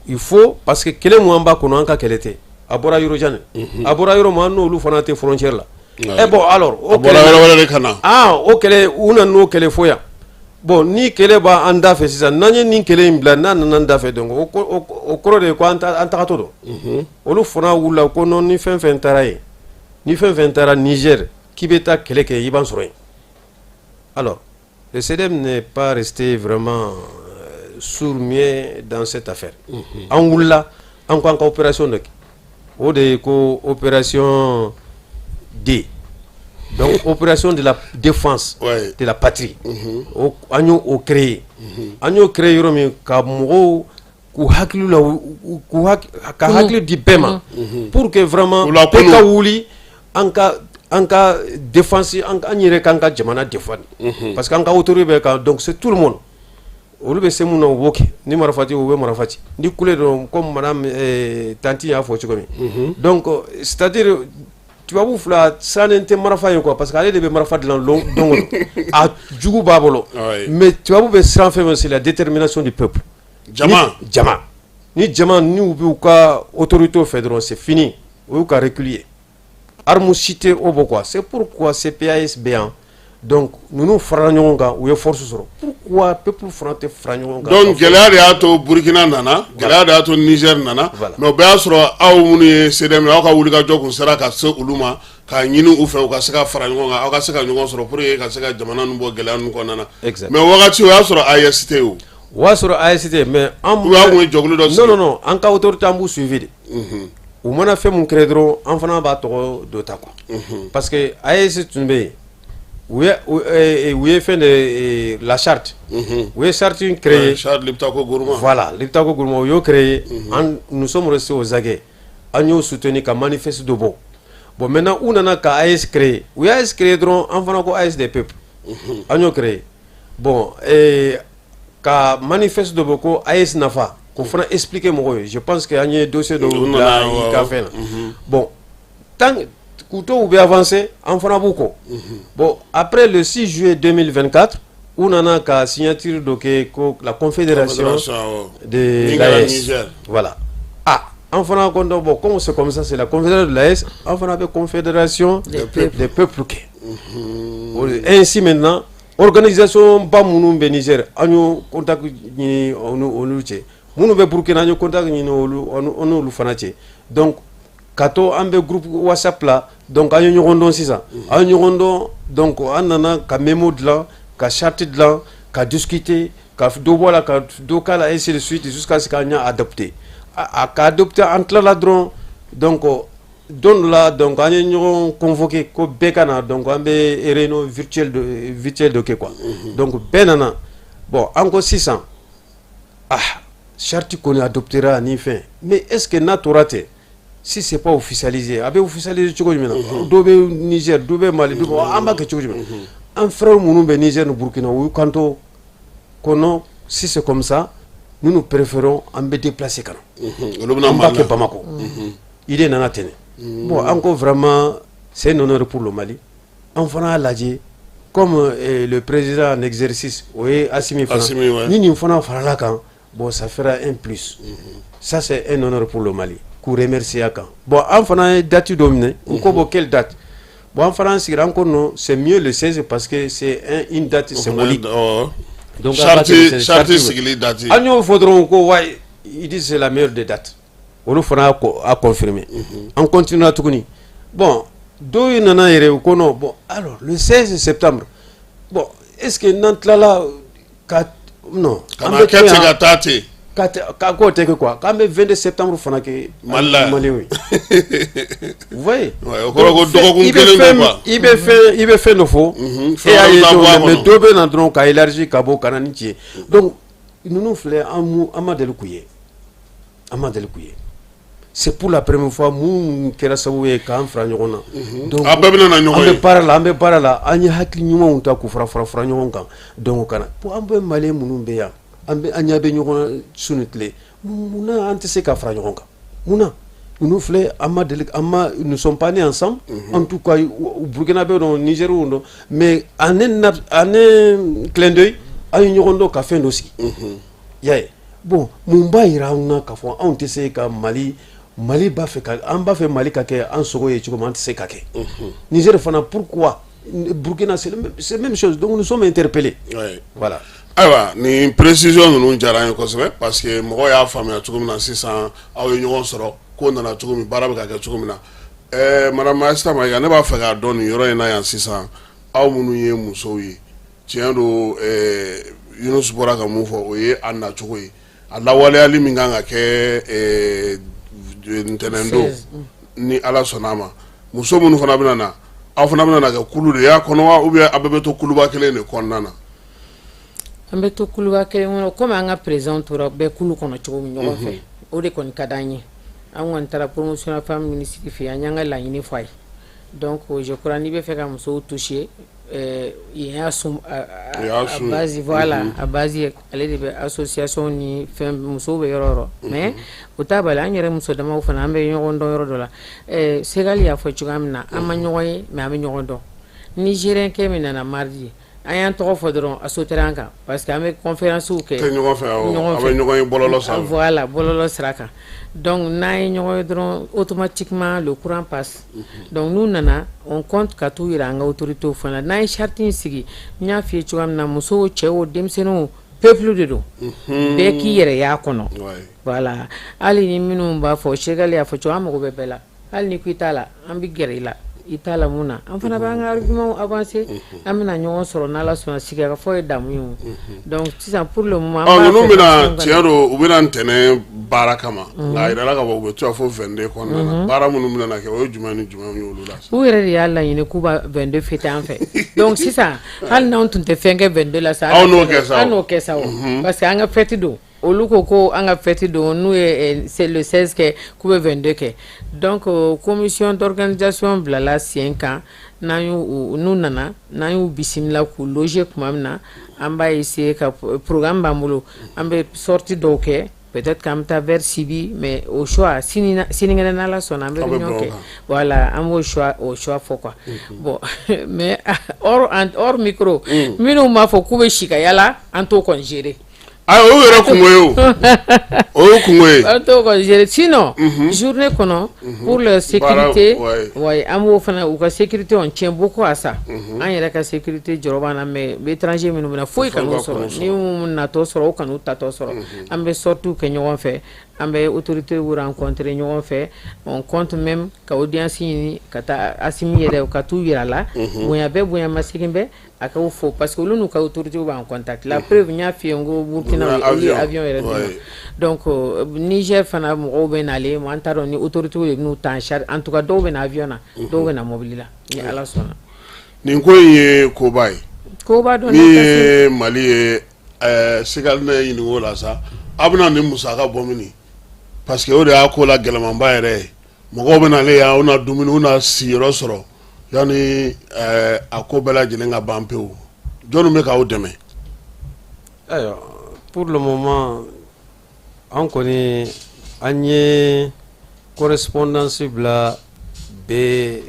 il faut, parce que kɛlɛ mun an b'a kɔnɔ, an ka kɛlɛ tɛ, a bɔra yɔrɔ jan de, a bɔra yɔrɔ min, an n'olu fana tɛ frontière la. Eh bon, alors o kɛlɛ yɔrɔ wɛrɛ de ka na. Ah, o kɛlɛ, u nana n'o kɛlɛ fo yan. Bon, ni kɛlɛ b'an da fɛ sisan, n'an ye nin kɛlɛ in bila, n'a nana an da fɛ, donc o kɔrɔ de ye ko an tagatɔ don. Olu fana wulila ko non, ni fɛn fɛn taara yen, ni fɛn fɛn taara Niger k'i bɛ taa kɛlɛ kɛ, i b'an sɔrɔ yen. Alors le CDM n'est pas resté vraiment sourd-muet dans cette affaire. An wulila, an ko an ka opération dɔ kɛ, o de ye ko opération D, donc opération de la défense de la patrie. O an y'o o créé, an y'o créé yɔrɔ min ka mɔgɔw k'u hakili la, k'u ka hakili di bɛɛ ma pour que vraiment bɛɛ ka wuli, an ka défense, an yɛrɛ k'an ka jamana défendre, parce que an ka autorité bɛ kan. Donc c'est tout le monde, olu bɛ se mun na, u b'o kɛ. Ni marifa ci, u bɛ marifa ci. Ni kule dɔrɔn, comme madame tantie y'a fɔ cogo min. Donc c'est à dire tubabu fila sirannen tɛ marifa ye quoi, parce que ale de bɛ marifa dilan don o don, a jugu b'a bolo. Mais tubabu bɛ siran fɛn min, c'est la détermination du peuple. Jama. Jama, ni jama n'u b'u ka autorité fɛ dɔrɔn, c'est fini, o y'u ka recul ye. Arme si tɛ o bɔ quoi. C'est pourquoi CPAS bɛ yan. Donc ninnu farala ɲɔgɔn kan, u ye force sɔrɔ. Pourquoi peuple fana tɛ fara ɲɔgɔn kan? Donc gɛlɛya de y'a to Burkina nana, gɛlɛya de y'a to Niger nana, mais o bɛɛ y'a sɔrɔ aw minnu ye CDM, aw ka wulikajɔ kun sera ka se olu ma k'a ɲini u fɛ u ka se ka fara ɲɔgɔn kan, aw ka se ka ɲɔgɔn sɔrɔ pour que ka se ka jamana ninnu bɔ gɛlɛya ninnu kɔnɔna na. Mais wagati o y'a sɔrɔ AES tɛ yen o. O y'a sɔrɔ AES tɛ mais an Ou aw kun ye jɛkulu dɔ sigi? Non, non, non, an ka autorité, an b'u suivi de. U mana fɛn mun créer dɔrɔn, an fana b'a tɔgɔ dɔ ta quoi. Parce que AES tun bɛ yen, u ye fɛn de, la charte, u ye charte in créer. Charte Liptako Gourma. Voilà, Liptako Gourma, u y'o créer. An, nous sommes restés aux aguets, an y'o soutenir ka manifeste dɔ bɔ. Bon, maintenant u nana ka AES créer. U ye AES créer dɔrɔn, an fana ko AES des peuples, an y'o créer. Bon, ka manifeste dɔ bɔ ko AES nafa, k'o fana expliquer mɔgɔw ye. Je pense que an ye dossier dɔw bila i ka fɛn na. Bon, tant k'u to, u bɛ avancer, an fana b'u kɔ. Bon, après le 6 juillet 2024, u nana ka signature dɔ kɛ ko la confédération de l'AES. Voilà. Ah, an fana ko bon, comme c'est comme ça, c'est la confédération de l'AES, an fana bɛ confédération des peuples kɛ. Ainsi maintenant, organisation ba minnu bɛ Niger, an y'o contact ɲini olu cɛ. Minnu bɛ Burkina, an ye contact ɲini olu n'olu fana cɛ. Donc ka to an bɛ groupe WhatsApp la. Donc an ye ɲɔgɔn dɔn sisan, an ye ɲɔgɔn dɔn. Donc an nana ka mémo dilan, ka charte dilan, ka discuter, ka dɔ bɔ a la, ka dɔ k'a la, ainsi de suite, jusqu'à ce qu'an y'a adopté. A ka adopté, an tilala dɔrɔn, donc don dɔ la, donc an ye ɲɔgɔn convoqué ko bɛɛ ka na. Donc an bɛ réunion virtuelle dɔ kɛ quoi. Donc bɛɛ nana. Bon, an ko sisan, ah, charte kɔni adoptera ni fɛn, mais est ce que n'a tora ten, si c'est pas officialisé, a bɛ officialisé cogo jumɛn na? Dɔ bɛ Niger, dɔ bɛ Mali, dɔ bɛ, an b'a kɛ cogo jumɛn? An frères minnu bɛ Niger ni Burkina, u y'u kanto ko non, si c'est comme ça, nous, nous préférons an bɛ déplacer ka na, an b'a kɛ Bamako. Idée nana ten. Bon, an ko vraiment c'est un honneur pour le Mali. An fana y'a lajɛ comme le président en exercice, o ye Assimi fana, ni nin fana farala kan, bon, ça fera un plus. Ça, c'est un honneur pour le Mali, k'u remercier a kan. Bon, an fana ye date dɔ minɛ. U ko bon, quelle date? Bon, an fana sigira, an ko non, c'est mieux le 16 parce que c'est une date symbolique. Donc charte sigili date. An y'o fɔ dɔrɔn ko wayi, ils disent c'est la meilleure des dates. Olu fana a confirmé. An continue tuguni. Bon, dɔw nana yɛrɛ, u ko non, bon, alors le 16 septembre, bon, est ce que n'an tilala ka non. An bɛ kɛ ten ka taa ten. Ka k'o tɛ kɛ quoi, k'an bɛ 22 septembre fana kɛ. Mali la. Maliyɛnw ye, vous voyez. O kɔrɔ ko dɔgɔkun kelen don quoi. I bɛ fɛn dɔ fɔ, e y'a ye don, mais dɔ bɛ na dɔrɔn ka élargi ka bɔ ka na ni ci ye. Donc ninnu filɛ, an ma deli k'u ye, an ma deli k'u ye. C'est pour la première fois mun kɛra sababu ye k'an fara ɲɔgɔn na. Donc a bɛɛ bɛna na ɲɔgɔn ye. An bɛ baara la, an bɛ baara la. An ye hakili ɲumanw ta k'u fara fara fara ɲɔgɔn kan. Donc ka na bon, an bɛ Maliyɛn minnu bɛ yan, an bɛ, an ɲɛ bɛ ɲɔgɔn su ni tile, munna an tɛ se ka fara ɲɔgɔn kan? Munna ninnu filɛ, an ma deli, an ma, nous sommes pas nés ensemble. En tout cas, Burkina bɛ dɔn, Nigériw dɔn, mais en un clin d'œil, an ye ɲɔgɔn dɔn ka fɛn dɔ sigi. I y'a ye. Bon, mun b'a yira anw na k'a fɔ anw tɛ se ka Mali b'a fɛ ka, an b'a fɛ Mali ka kɛ an sogo ye cogo min, an tɛ se ka kɛ Niger fana? Pourquoi Burkina? C'est même chose. Donc nous sommes interpellés. Voilà. Ayiwa, nin précision ninnu diyara an ye kosɛbɛ, parce que mɔgɔw y'a faamuya cogo min na sisan, aw ye ɲɔgɔn sɔrɔ, ko nana cogo min, baara bɛ ka kɛ cogo min na. Madame Aïssata Maïga, ne b'a fɛ k'a dɔn nin yɔrɔ in na yan sisan, aw minnu ye musow ye, tiɲɛ don, Yunus bɔra ka mun fɔ, o ye a nacogo ye, a lawaleyali min kan ka kɛ ntɛnɛn don, ni Ala sɔnna a ma, muso minnu fana bɛna na, aw fana bɛna na kɛ kulu de y'a kɔnɔ wa, ou bien aw bɛɛ bɛ to kuluba kelen de kɔnɔna na? An bɛ to kuluba kelen kɔnɔ, komi an ka président tora bɛɛ kulu kɔnɔ cogo min ɲɔgɔn fɛ, o de kɔni ka d'an ye. An kɔni taara promotion femme ministre fɛ yen, an y'an ka laɲini fɔ a ye. Donc je crois, n'i bɛ fɛ ka musow toucher, yen y'a sun a base. Voilà, a base, ale de bɛ association ni fɛn, musow bɛ yɔrɔ o yɔrɔ. Mais o t'a bali, an yɛrɛ muso damaw fana, an bɛ ɲɔgɔn dɔn yɔrɔ dɔ la. Segali y'a fɔ cogoya min na, an ma ɲɔgɔn ye, mais an bɛ ɲɔgɔn dɔn. Nigérien kɛ min nana mardi, an y'an tɔgɔ fɔ dɔrɔn, a sauter an kan, parce que an bɛ conférence kɛ ɲɔgɔn fɛ, awɔ, a bɛ ɲɔgɔn ye bɔlɔlɔ sanfɛ. Voilà, bɔlɔlɔ sira kan. Donc n'an ye ɲɔgɔn ye dɔrɔn, automatiquement le courant passe. Donc n'u nana, on compte ka t'u yira an ka autorités fana. N'an ye charte in sigi, n y'a f'i ye cogoya min na, musow, cɛw, denmisɛnninw, peuple de don, bɛɛ k'i yɛrɛ y'a kɔnɔ. Voilà, hali ni minnu b'a fɔ, Segali y'a fɔ cogo, an mago bɛ bɛɛ la. Hali ni ko i t'a la, an bɛ gɛrɛ i la. i t'a la mun na, an fana b'an ka argument avancer. An bɛna ɲɔgɔn sɔrɔ n'Ala sɔnna. Sigikafɔ ye damu ye o. Donc sisan, pour le moment, an b'a ninnu bɛna, tiɲɛ don, u bɛna ntɛnɛn baara kama, nka a yirala ka fɔ u bɛ to yan fo 22 kɔnɔna na. Baara minnu bɛna kɛ, o ye jumɛn ni jumɛn ye olu la? U yɛrɛ de y'a laɲini k'u b'a 22 fêter an fɛ. Donc sisan, hali n'anw tun tɛ fɛn kɛ 22 la sa, aw n'o kɛ sa o. An n'o kɛ sa o, parce que an ka fête don. Olu ko ko an ka fête don, n'u ye c'est le 16 kɛ, k'u bɛ 22 kɛ. Donc commission d'organisation bilala sen kan. N'an y'u, n'u nana, n'an y'u bisimila k'u loger tuma min na, an b'a essayer ka programme b'an bolo, an bɛ sortie dɔw kɛ, peut-être qu'an bɛ taa vers Sibi, mais au choix sini, sinikɛnɛ, n'Ala sɔnna, an bɛ réunion kɛ. Voilà, an b'o choix, o choix fɔ quoi. Bon, mais hors micro, minnu b'a fɔ k'u bɛ si ka yala, an t'o kɔni gérer. Ayi, o yɛrɛ kungo ye, o o y'o kungo ye. An t'o kɔni gérer. Sinon journée kɔnɔ, pour leur sécurité, ouais, an b'o fana, u ka sécurité, on tient beaucoup à ça. An yɛrɛ ka sécurité jɔrɔ b'an na, mais étranger minnu bɛna, foyi kan'u sɔrɔ, ni mun natɔ sɔrɔ, o kan'u tatɔ sɔrɔ. An bɛ sorties kɛ ɲɔgɔn fɛ, an bɛ autorités rencontrer ɲɔgɔn fɛ. On compte même ka audience ɲini ka taa Asimi yɛrɛ, ka t'u yira la, bonya bɛɛ, bonya masegin bɛɛ, a k'o fɔ, parce que olu n'u ka autorités b'en contact. La preuve, n y'a f'i ye n ko Burkina, olu ye avion yɛrɛ d'u ma. Donc Niger fana mɔgɔw bɛ nalen, an t'a dɔn ni autorités de bɛn'u ta en charge. En tout cas, dɔw bɛ na avion na, dɔw bɛ na mobili la, ni Ala sɔnna. Nin ko in ye koba ye. Koba dɔn. Min ye Mali ye, Segali ne ɲininka o la sa, aw bɛna nin musaka bɔ min? Parce que o de y'a ko la gɛlɛmanba yɛrɛ ye. Mɔgɔw bɛ nalen yan, u na dumuni, u na sigiyɔrɔ sɔrɔ yanni a ko bɛɛ lajɛlen ka ban pewu. Jɔnni bɛ k'aw dɛmɛ? Ayiwa, pour le moment, an kɔni, an ye correspondance bila bɛɛ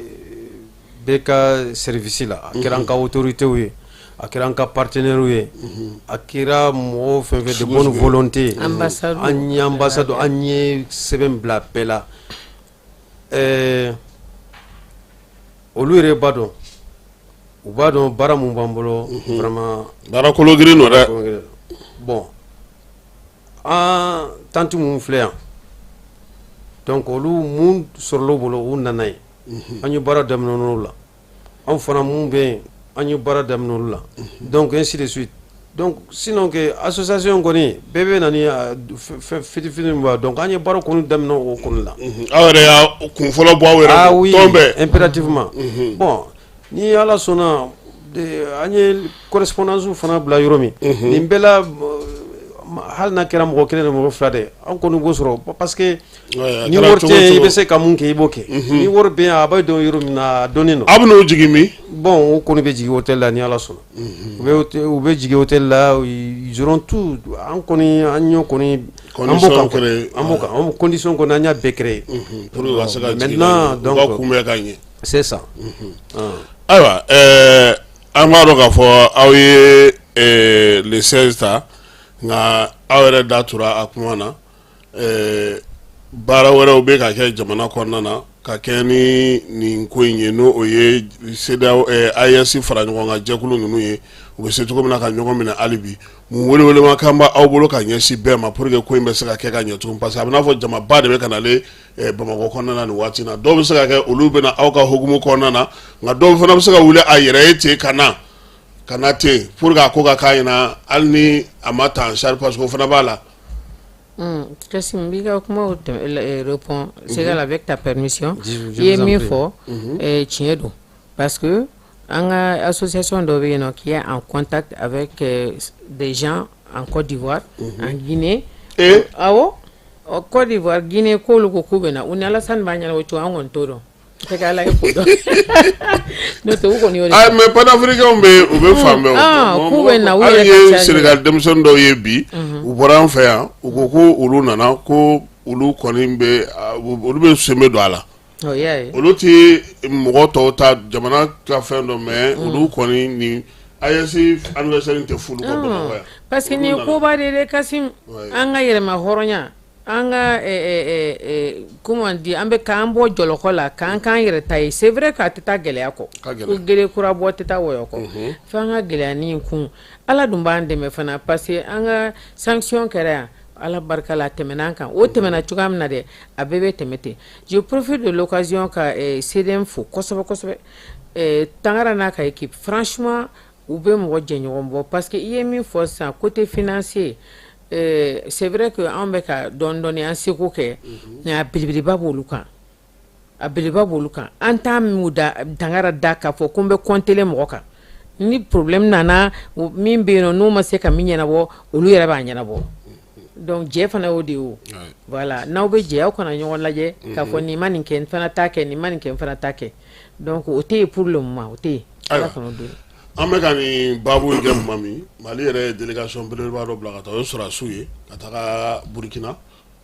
bɛɛ ka service la. A kɛra an ka autorités ye, a kɛra an ka partenaires ye, a kɛra mɔgɔw fɛn fɛn de bonne volonté, an ye ambassade, an ye sɛbɛn bila bɛɛ la. Olu yɛrɛ b'a dɔn, u b'a dɔn baara mun b'an bolo vraiment. Baara kolo girin don dɛ. Bon, an tante mun filɛ yan, donc olu mun sɔrɔla u bolo, u nana ye, an ye baara daminɛ olu la. Anw fana mun bɛ yen, an ye baara daminɛ olu la, donc ainsi de suite. Donc sinon que association kɔni bɛɛ bɛ na ni fɛn fitinin min b'a, donc an ye baara kɔni daminɛ o kɔni la. Aw yɛrɛ y'a kun fɔlɔ bɔ aw yɛrɛ? Ah oui. Tɔn bɛɛ. Impérativement. Bon, ni Ala sɔnna, an ye correspondance fana bila yɔrɔ min, nin bɛɛ la, hali n'a kɛra mɔgɔ kelen ni mɔgɔ fila de, an kɔni b'o sɔrɔ, parce que ni wari tɛ yen, i bɛ se ka mun kɛ, i b'o kɛ. Ni wari bɛ yen, a b'a dɔn yɔrɔ min na, a dɔnnen don. Aw bɛ n'o jigin min? Bon, o kɔni bɛ jigin hôtel la, ni Ala sɔnna. U bɛ jigin hôtel la, ils auront tout. An kɔni, an y'o kɔni, an b'o kan, an b'o kan, an condition kɔni, an y'a bɛɛ créé. Pour que ka se ka jigin. Maintenant, donc, u ka kunbɛn ka ɲɛ. C'est ça. Ayiwa, an b'a dɔn k'a fɔ aw ye le 16 ta, nka aw yɛrɛ da tora a kuma na. Baara wɛrɛw bɛ ka kɛ jamana kɔnɔna na ka kɛ ni nin ko in ye, n'o o ye CEDEAO, AES fara ɲɔgɔn kan jɛkulu ninnu ye, u bɛ se cogo min na ka ɲɔgɔn minɛ hali bi. Mun welewelemakan b'aw bolo ka ɲɛsin bɛɛ ma pour que ko in bɛ se ka kɛ ka ɲɛ cogo? Parce que a bɛ n'a fɔ jamaba de bɛ ka nalen Bamakɔ kɔnɔna na nin waati in na. Dɔw bɛ se ka kɛ olu bɛ na aw ka hukumu kɔnɔna na, nka dɔw fana bɛ se ka wuli a yɛrɛ ye ten ka na ten pour que a ko ka k'a ɲɛna, hali ni a ma ta en charge, parce que o fana b'a la. Kassim, n b'i ka kumaw répond Segal, avec ta permission. I ye min fɔ, tiɲɛ don, parce que an ka association dɔ bɛ yen nɔ qui est en contact avec des gens en Côte d'Ivoire, en Guinée. Awɔ, Côte d'Ivoire, Guinée, k'olu ko k'u bɛ na. U ni Alassane b'a ɲɛnabɔ cogo, an kɔni t'o dɔn. Tɛ kɛ Ala ye k'o dɔn, n'o tɛ u kɔni y'o de. Ah, mais panafricains bɛ, u bɛ fan bɛɛ o. K'u bɛ na u Hali yɛrɛ ye ka charge. Sénégal denmisɛnnin dɔw ye bi, u bɔra an fɛ yan, u ko ko olu nana, ko olu kɔni bɛ, olu bɛ sen bɛ don a la. Ɔ, i y'a ye. Olu ti mɔgɔ tɔw ta jamana ka fɛn dɔn, mais olu kɔni ni AES anniversaire tɛ f'olu kɔ Bamakɔ yan. Parce que nin ye koba de ye dɛ, Kassim. An ka yɛrɛma hɔrɔnya, an ka comment on dit, an bɛ k'an bɔ jɔlɔkɔ la, k'an k'an yɛrɛ ta ye. C'est vrai k'a tɛ taa gɛlɛya kɔ, ko gere kura bɔ tɛ taa wɔyɔ kɔ, f'an ka gɛlɛya ni kun. Ala dun b'an dɛmɛ fana, parce que an ka sanction kɛra yan. Ala barika la, a tɛmɛna an kan. O tɛmɛna cogoya min na dɛ, a bɛɛ bɛ tɛmɛ ten. Je profite de l'occasion ka CDM fo kosɛbɛ kosɛbɛ, Tangara n'a ka équipe. Franchement, u bɛ mɔgɔ jɛɲɔgɔn bɔ, parce que i ye min fɔ sisan, côté financier, c'est vrai que anw bɛ ka dɔɔni dɔɔni an seko kɛ, mais a belebeleba b'olu kan, a belebeleba b'olu kan. An t'a m'u da Tangara da k'a fɔ ko n bɛ compter mɔgɔ kan. Ni problème nana, min bɛ yen nɔ, n'u ma se ka min ɲɛnabɔ, olu yɛrɛ b'a ɲɛnabɔ. Donc jɛ fana y'o de ye o. Voilà, n'aw bɛ jɛ, aw kana ɲɔgɔn lajɛ k'a fɔ nin ma nin kɛ, n fana t'a kɛ, nin ma nin kɛ, n fana t'a kɛ. Donc o tɛ yen pour le moment, o tɛ yen. Ala kan'o don. An bɛ ka nin baabu in kɛ tuma min, Mali yɛrɛ ye délégation belebeleba dɔ bila ka taa, o ye sɔrɔdasiw ye ka taga Burukina.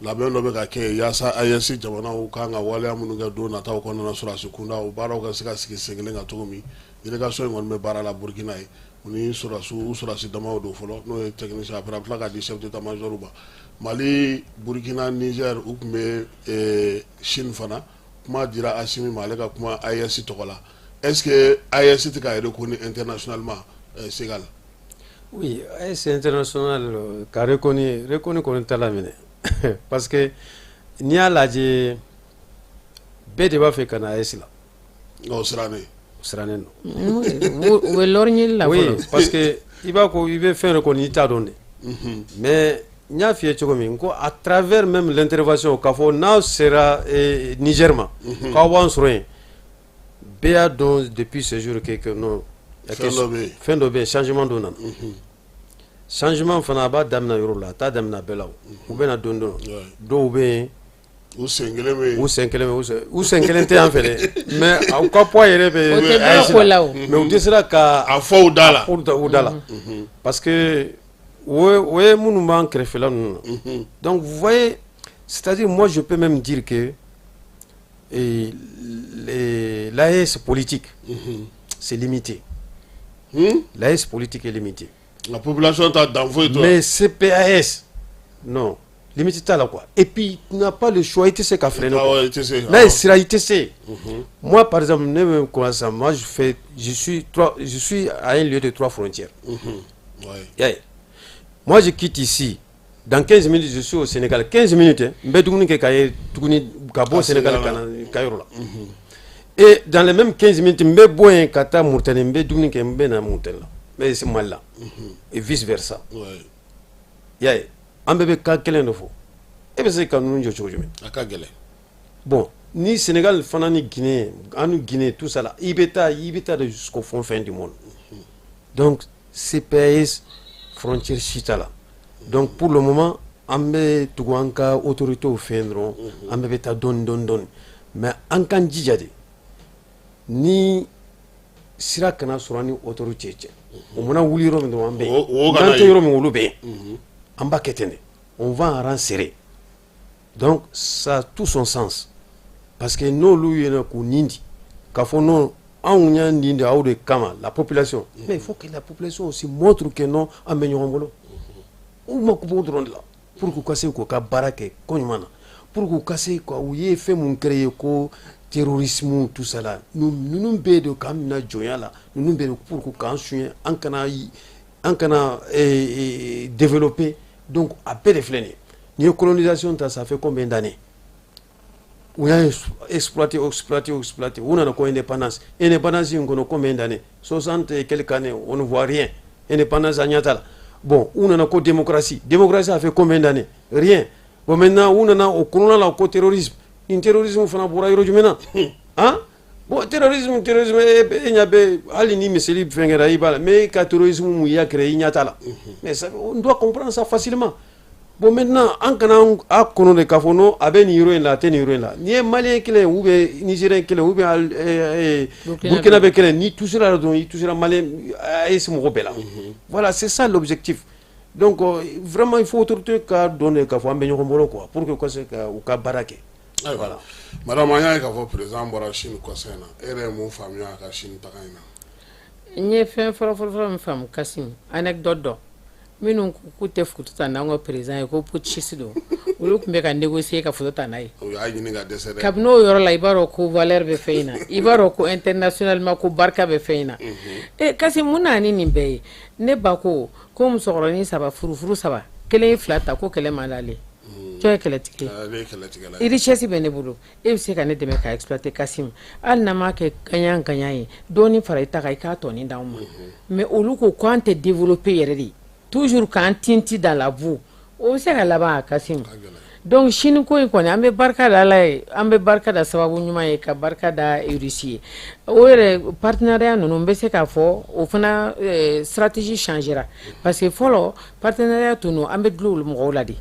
Labɛn dɔ bɛ ka kɛ yaasa AES jamanaw kan ka waleya minnu kɛ don nataw kɔnɔna na, sɔrɔdasi kunda, o baaraw ka se ka sigi sen kelen kan cogo min. Délégation in kɔni bɛ baara la Burukina ye. U ni sɔrɔdasiw, u sɔrɔdasi damaw don fɔlɔ, n'o ye technicien, après a bɛ tila k'a di chef d'état major ma. Mali, Burukina, Niger, u tun bɛ Chine fana. Kuma dira Asimi ma, ale ka kuma AES tɔgɔ la. Est-ce que AES tɛ ka reconnu internationalement, Segal? Oui, AES international ka reconnu, reconnu kɔni t'a la minɛ, parce que n'i y'a lajɛ, bɛɛ de b'a fɛ ka na AES la. Nka o sirannen. O sirannen don. U bɛ lɔrɔɲini la. Oui, parce que i b'a ko i bɛ fɛn reconnu, i t'a dɔn de. Mais n y'a f'i ye cogo min ko à travers même l'intervention, k'a fɔ n'aw sera Niger ma, k'aw b'an sɔrɔ yen, bɛɛ y'a dɔn depuis ce jour que non, fɛn dɔ bɛ yen. Fɛn dɔ bɛ yen, changement dɔ nana. Changement fana, a b'a daminɛ yɔrɔ la, a t'a daminɛ bɛɛ la. O u bɛ na don dɔ, dɔw bɛ yen. U sen kelen bɛ yen. U sen kelen bɛ, u sen kelen tɛ yan fɛ dɛ, mais u ka poids yɛrɛ bɛ. O tɛ bɔ ko la o. Mais u dɛsɛra ka a fɔ u da la. U da la, parce que o ye minnu b'an kɛrɛfɛla ninnu na. Donc vous voyez, c'est-à-dire, moi je peux même dire que l'AES politique, c'est limité. L'AES politique est limité. La population t'a dan foyi to. Mais CPAS, non, limite t'a la quoi. Et puis tu n'as pas le choix, i tɛ se ka freiner. Ah ouais, i tɛ se. N'a ye sira, i tɛ se. Moi par exemple, ne bɛ comment ça, moi je fais, je suis trois, je suis à un lieu de trois frontières. Ouais. Moi je quitte ici. Dans 15 minutes, je suis au Sénégal. 15 minutes, hein. N bɛ dumuni kɛ ka ye tuguni ka bɔ Sénégal ka na ka yɔrɔ la. Et dans les mêmes 15 minutes, n bɛ bɔ yen ka taa Mauritanie, n bɛ dumuni kɛ, n bɛ na Mauritanie la. Mais c'est Mali la. Et vice versa. I y'a ye, an bɛɛ bɛ kan kelen de fɔ. E bɛ se ka ninnu jɔ cogo jumɛn? A ka gɛlɛn. Bon, ni Sénégal fana ni Guinée, an ni Guinée, tout ça là, i bɛ taa de jusqu'au fond fin du monde. Donc CPAS frontière si t'a la. Donc pour le moment, an bɛ tugu an ka autorités fɛ yen dɔrɔn, an bɛɛ bɛ taa dɔɔni dɔɔni dɔɔni. Mais an k'an jija de, ni sira kana sɔrɔ an ni autorité cɛ. O mana wuli yɔrɔ min dɔrɔn, an bɛ yen. N'an tɛ yɔrɔ min, olu bɛ yen. An b'a kɛ ten de. On va en rang serré. Donc ça a tout son sens. Parce que n'olu ye k'u nin di, k'a fɔ non, anw y'a nin di aw de kama, la population. Mais il faut que la population aussi montre que non, an bɛ ɲɔgɔn bolo. U mako b'o dɔrɔn de la pour que u ka se k'u ka baara kɛ ko ɲuman na, pour que u ka se ka u ye fɛn mun créer ko terrorisme, tout ça là, ninnu bɛɛ de k'an minɛ jɔnya la, ninnu bɛɛ de pour que k'an suɲɛ, an kana développer. Donc a bɛɛ de filɛ nin ye. N'i ye colonisation ta, ça fait combien d'années u y'a exploité, exploité, exploité? U nana ko indépendance. Indépendance in kɔnɔ, combien d'années? 60 et quelques années, on ne voit rien. Indépendance, a ɲɛ t'a la. Bon, u nana ko démocratie. Démocratie a fait combien d'années? Rien. Bon, maintenant u nana o kɔnɔna la ko terrorisme. Nin terrorisme fana bɔra yɔrɔ jumɛn na? Han, bon, terrorisme, terrorisme, e ɲɛ bɛ hali ni miseli fɛn kɛra, i b'a la, mais e ka terrorisme mun i y'a créé, i ɲɛ t'a la. Mais ça, on doit comprendre ça facilement. Bon, maintenant, an kana a kɔnɔ de k'a fɔ non, a bɛ nin yɔrɔ in la, a tɛ nin yɔrɔ in la. N'i ye malien kelen ou bien nigérien kelen ou bien burkinabé kelen, n'i touchera la dɔrɔn, i touchera malien AES mɔgɔ bɛɛ la. Voilà, c'est ça l'objectif. Donc vraiment, il faut autorité ka dɔn de k'a fɔ an bɛ ɲɔgɔn bolo quoi, pour que u ka se ka u ka baara kɛ. Voilà, madame, an y'a ye k'a fɔ président bɔra Chine kɔsa in na. E yɛrɛ ye mun faamuya a ka Chine taga in na? N ye fɛn fɔlɔ fɔlɔ fɔlɔ min faamu, Kasim, anecdote dɔ, minnu ko k'u tɛ photo ta n'anw ka président ye, ko putschiste don, olu tun bɛ ka négocier ka photo ta n'a ye. U y'a ɲini ka dɛsɛ dɛ. Kabini o yɔrɔ la, i b'a dɔn ko valeur bɛ fɛn in na, i b'a dɔn ko internationalement ko barika bɛ fɛn in na. E Kasim, mun nana ni nin bɛɛ ye? Ne ba ko ko musokɔrɔnin saba, furufuru saba. Kelen ye fila ta ko kɛlɛ man d'ale. Jɔn ye kɛlɛtigi ye? Richesse bɛ ne bolo, e bɛ se ka ne dɛmɛ ka exploiter. Kasim, hali n'an m'a kɛ gagnant gagnant ye, dɔɔni fara i ta kan, i k'a tɔnin d'anw ma. Mais olu ko k'an tɛ développer yɛrɛ de, toujours k'an tinti dans la boue. O bɛ se ka laban a, Kasim? Donc sini ko in kɔni, an bɛ barika da Ala ye, an bɛ barika da sababu ɲuman ye, ka barika da Russie ye. O yɛrɛ partenariat ninnu, n bɛ se k'a fɔ o fana stratégie changera, parce que fɔlɔ partenariat tun don, an bɛ dulon olu mɔgɔw la de.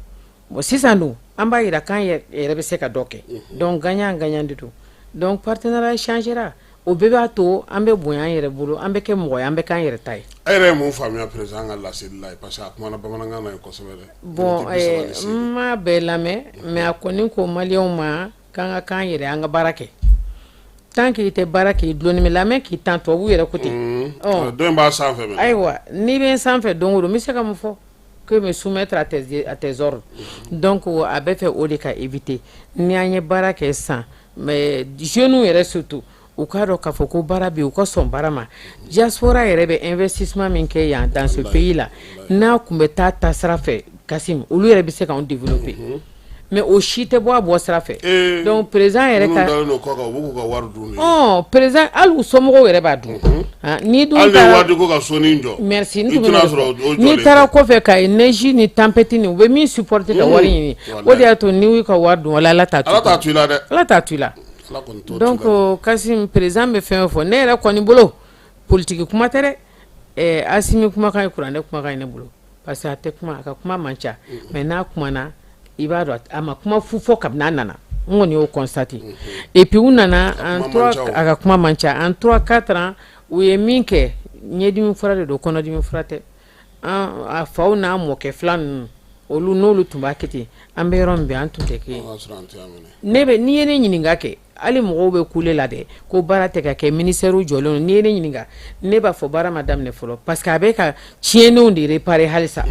Bon, sisan dun, an b'a jira k'an yɛrɛ bɛ se ka dɔ kɛ, donc gagnant gagnant de don. Donc partenariat changera, o bɛɛ b'a to an bɛ bonya an yɛrɛ bolo, an bɛ kɛ mɔgɔ ye, an bɛ k'an yɛrɛ ta ye. E yɛrɛ ye mun faamuya président ka laseli la? Parce que a kumana bamanankan na yen kosɛbɛ dɛ. Bon, n m'a bɛɛ lamɛn, mais a kɔni ko maliyɛnw ma k'an ka k'an yɛrɛ, an ka baara kɛ. Tant que i tɛ baara kɛ, i dulonni bɛ lamɛn k'i tan. Tubabuw yɛrɛ ko ten. Dɔ in b'a sanfɛ mɛ. Ayiwa, n'i bɛ n sanfɛ don o don, n bɛ se ka mun fɔ? Que me soumettre à tes ordres. Donc a bɛ fɛ o de ka éviter. Ni an ye baara kɛ sisan, mais jeunes yɛrɛ surtout, u k'a dɔn k'a fɔ ko baara bɛ yen, u ka sɔn baara ma. Diaspora yɛrɛ bɛ investissement min kɛ yan dans ce pays là, n'a tun bɛ taa taasira fɛ, Kasim, olu yɛrɛ bɛ se k'anw développer, mais o si tɛ bɔ a bɔ sira fɛ. Donc président yɛrɛ ka minnu dalen don kɔ kan, u b'u k'u ka wari dun de. Ɔ, président, hali u somɔgɔw yɛrɛ b'a dun. Ni dun hali ni wari ko ka sonin jɔ, merci, n i tun tɛna bɛ sɔrɔ o n'i jɔlen taara kɔfɛ ka neige ni tempête ni u bɛ min supporter ka wari ɲini, o de y'a to n'i y'u ka wari dun, wala Ala t'a to. Ala t'a to i la dɛ. Ala t'a to i la. Ala kɔni t'o to i Donc la. Kasim, président bɛ fɛn o fɔ, ne yɛrɛ kɔni bolo, politique kuma tɛ dɛ. Asimi kumakan ye kuranɛ kumakan ye ne bolo, parce que a tɛ kuma, a ka kuma man ca, mais n'a kumana, i b'a dɔn a ma kuma fu fɔ kabini a nana. N kɔni y'o constaté. Et puis u nana en kuma man trois ca o. A ka kuma man ca. En 3, 4 ans, u ye min kɛ, ɲɛdimi fura de don, kɔnɔdimi fura tɛ. An a faw n'a mɔkɛ fila ninnu, olu n'olu tun b'a kɛ ten, an bɛ yɔrɔ min bi, an tun tɛ kɛ yen. O y'a sɔrɔ an tɛ yan minɛ. Ne bɛ, n'i ye ne ɲininka kɛ, hali mɔgɔw bɛ kule la dɛ ko baara tɛ ka kɛ, ministère jɔlen don. N'i ye ne ɲininka, ne b'a fɔ baara ma daminɛ fɔlɔ, parce que a bɛ ka tiɲɛnenw de réparer halisa.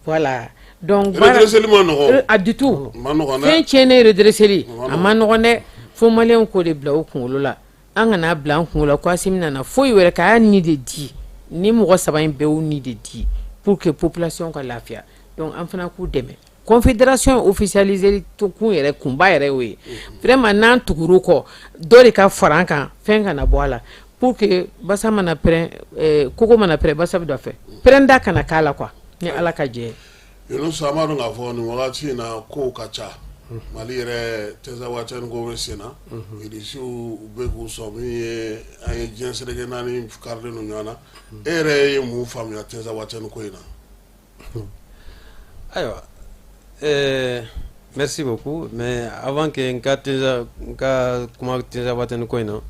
Voilà, donc baara Redresseli ma nɔgɔn. A du tout. Ma nɔgɔn dɛ. Fɛn tiɲɛnen redresseli, Ma a ma nɔgɔn dɛ. Fo maliyɛnw k'o de bila u kunkolo la. An kana bila an kunkolo la ko Asimi nana foyi wɛrɛ k'a y'a ni de di. Ni mɔgɔ saba in bɛɛ y'u ni de di pour que population ka lafiya. Donc an fana k'u dɛmɛ. Confédération officialisée kun yɛrɛ, kunba yɛrɛ y'o ye. Vraiment, n'an tugur'u kɔ, dɔ de ka fara an kan, fɛn kana bɔ a la, pour que basa mana pɛrɛn, koko mana pɛrɛn, basa bɛ don a fɛ, pɛrɛnda kana k'a la quoi, ni Ala ka jɛ ye. Yunus, an b'a dɔn k'a fɔ nin wagati in na, kow ka ca. Mali yɛrɛ, Tinzawatɛni ko bɛ sen na, irisiw u bɛ k'u sɔn min ye, an ye diɲɛ seleke naani karilen don ɲɔgɔn na. E yɛrɛ ye mun faamuya Tinzawatɛni ko in na? Ayiwa, merci beaucoup, mais avant que n ka Tinza n ka kuma Tinzawatɛni ko in na,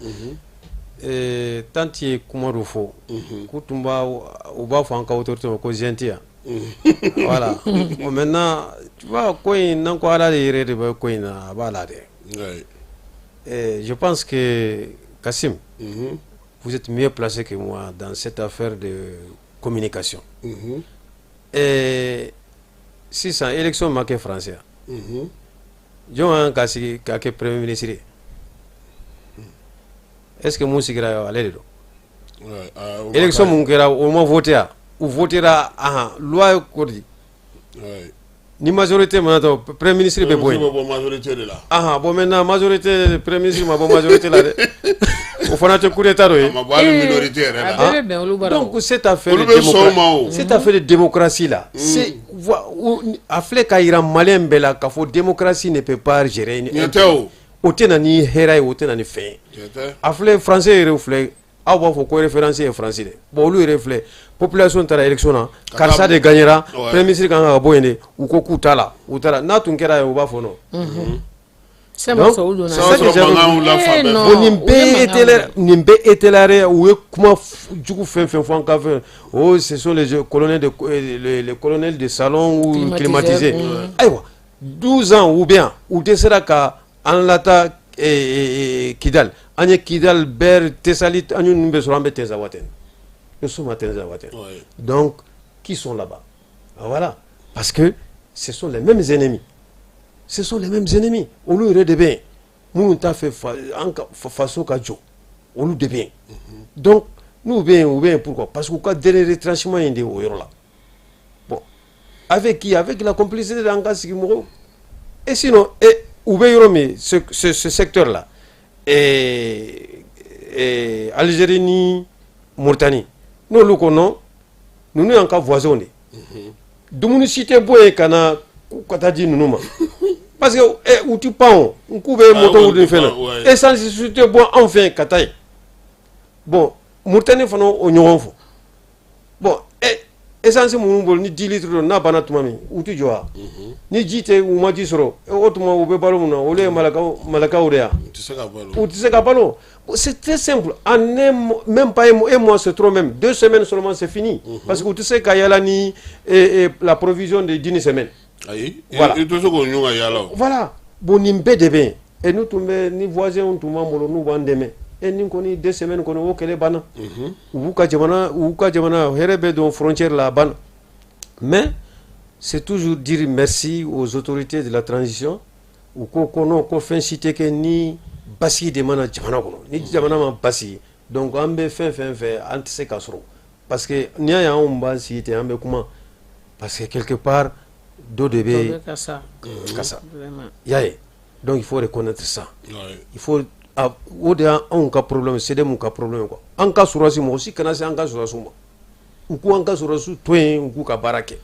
tantie ye kuma dɔ fɔ k'u tun b'a u b'a fɔ an ka autorité ma ko junte yan. Voilà. Bon, maintenant, tu vois, ko in n'an ko Ala de yɛrɛ de bɛ ko in na, a b'a la dɛ. Je pense que Kassim, vous êtes mieux placé que moi dans cette affaire de communication. Sisan élection ma kɛ France yan, jɔn kan ka sigi ka kɛ premier ministre ye? Est ce que mun sigira yan, ale de don? Ouais, ah, o ma Élection k'a ye. mun kɛra, o ma voté yan, u votera ahan, loi ye ko di? Ni majorité mana ta, premier ministre bɛ bɔ yen. Bɛ bɔ majorité de la. Ahan, bon, maintenant majorité, premier ministre ma bɔ majorité la dɛ, o fana tɛ coup d'état dɔ ye? A ma bɔ hali minorité yɛrɛ la. A bɛɛ bɛ bɛn olu bara o. Donc cette affaire Olu de bɛ sɔn o ma o. cette affaire de démocratie là, c'est a filɛ k'a yira maliyɛn bɛɛ la k'a fɔ démocratie ne peut pas gérer une Tiɲɛ tɛ o. O tɛ na ni hɛrɛ ye, o tɛ na ni fɛn ye. Tiɲɛ tɛ. A filɛ, français yɛrɛ filɛ, aw b'a fɔ ko référence ye France dɛ. Bon, olu yɛrɛ filɛ, population taara élection na, karisa de gagnera, premier ministre kan ka bɔ yen de, u ko k'u t'a la, u taara. N'a tun kɛra yen, u b'a fɔ non. Sɛn ma sɔn, olu donna. Sɛn ma sɔrɔ, mankan wulila fan bɛɛ fɛ. Bon, nin bɛɛ ye nin bɛɛ étayera. U ye kuma jugu fɛn fɛn fɔ an ka fɛn, oh, ce sont les colonels de les colonels de salon ou climatisés. Ayiwa, 12 ans ou bien u dɛsɛra ka an lata Kidal. An ye Kidal bɛɛ, Tessalit, an ye ninnu bɛɛ sɔrɔ, an bɛ Tinzawatène, nous sommes à Tinzawatène. Donc qui sont là-bas? Ah, voilà, parce que ce sont les mêmes ennemis, ce sont les mêmes ennemis. Olu yɛrɛ de bɛ yen, minnu t'a fɛ an ka faso ka jɔ, olu de bɛ yen. Donc n'u bɛ yen, u bɛ yen pourquoi? Parce que u ka dernier retranchement in de o yɔrɔ la. Bon. Avec qui? Avec la complicité d'an ka sigi mɔgɔw. Et sinon, et u bɛ yɔrɔ min, ce secteur là, et Algérie ni Mauritanie, n'olu ko non, ninnu y'an ka voisins de, dumuni si tɛ bɔ yen ka na ka taa di ninnu ma, parce que u ti pan o k'u bɛ moto ni fɛn na, essence si tɛ bɔ anw fɛ ka taa yen. Bon, Mauritanie fana o ɲɔgɔn fɔ. Bon, essence minnu bolo ni 10 litres don, n'a banna tuma min, u ti jɔ wa? Ni ji tɛ, u ma ji sɔrɔ, o tuma u bɛ balo mun na? Olu ye malakaw de ya, u tɛ se ka balo. C'est très simple. En un, même pas un mois, c'est trop même, 2 semaines seulement, c'est fini, parce que u tɛ se ka yala ni la provision de d'une semaine. Ayi. Voilà. I tɛ se k'o ɲun ka yala o. Voilà. Bon, nin bɛɛ de bɛ yen. Et n'u tun bɛ ni voisins tun b'an bolo, n'u b'an dɛmɛ, e nin kɔni 2 semaines kɔni, o kɛlɛ banna. U b'u ka jamana, u ka jamana hɛrɛ bɛ don frontière la, a banna. Mais c'est toujours dire merci aux autorités de la transition. U ko ko non, ko fɛn si tɛ kɛ ni basigi de mana jamana kɔnɔ. Ni jamana ma basigi, donc an bɛ fɛn fɛn fɛ, an tɛ se ka sɔrɔ, parce que n'i y'a ye anw b'an sigi ten, an bɛ kuma, parce que quelque part dɔ de bɛ ka sa. Ka sa, i y'a ye. Donc il faut reconnaître ça. Il faut, o de y'anw ka problème, CDM ka problème quoi. An ka sɔrɔdasi, mɔgɔ si kana se an ka sɔrɔdasiw ma. U k'u an ka sɔrɔdasiw to yen, u k'u ka baara kɛ,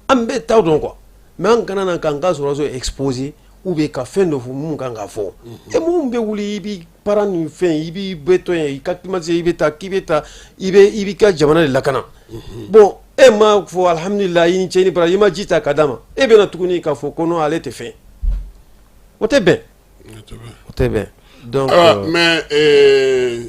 an bɛɛ t'aw dɔn quoi. Mais an kana na k'an ka sɔrɔdasiw exposer ou bien ka fɛn dɔ fɔ mun kan ka fɔ. E mun bɛ wuli, i b'i parent ni fɛn, i b'i bɛ to yen, i ka climatisé, i bɛ taa k'i bɛ taa, i bɛ i b'i ka jamana de lakana. Bon, e ma fɔ alhamdulilah, i ni ce ni bara, i ma ji ta ka d'a ma, e bɛna tuguni k'a fɔ ko non, ale tɛ fɛn, o tɛ bɛn, o tɛ bɛn. Donc mais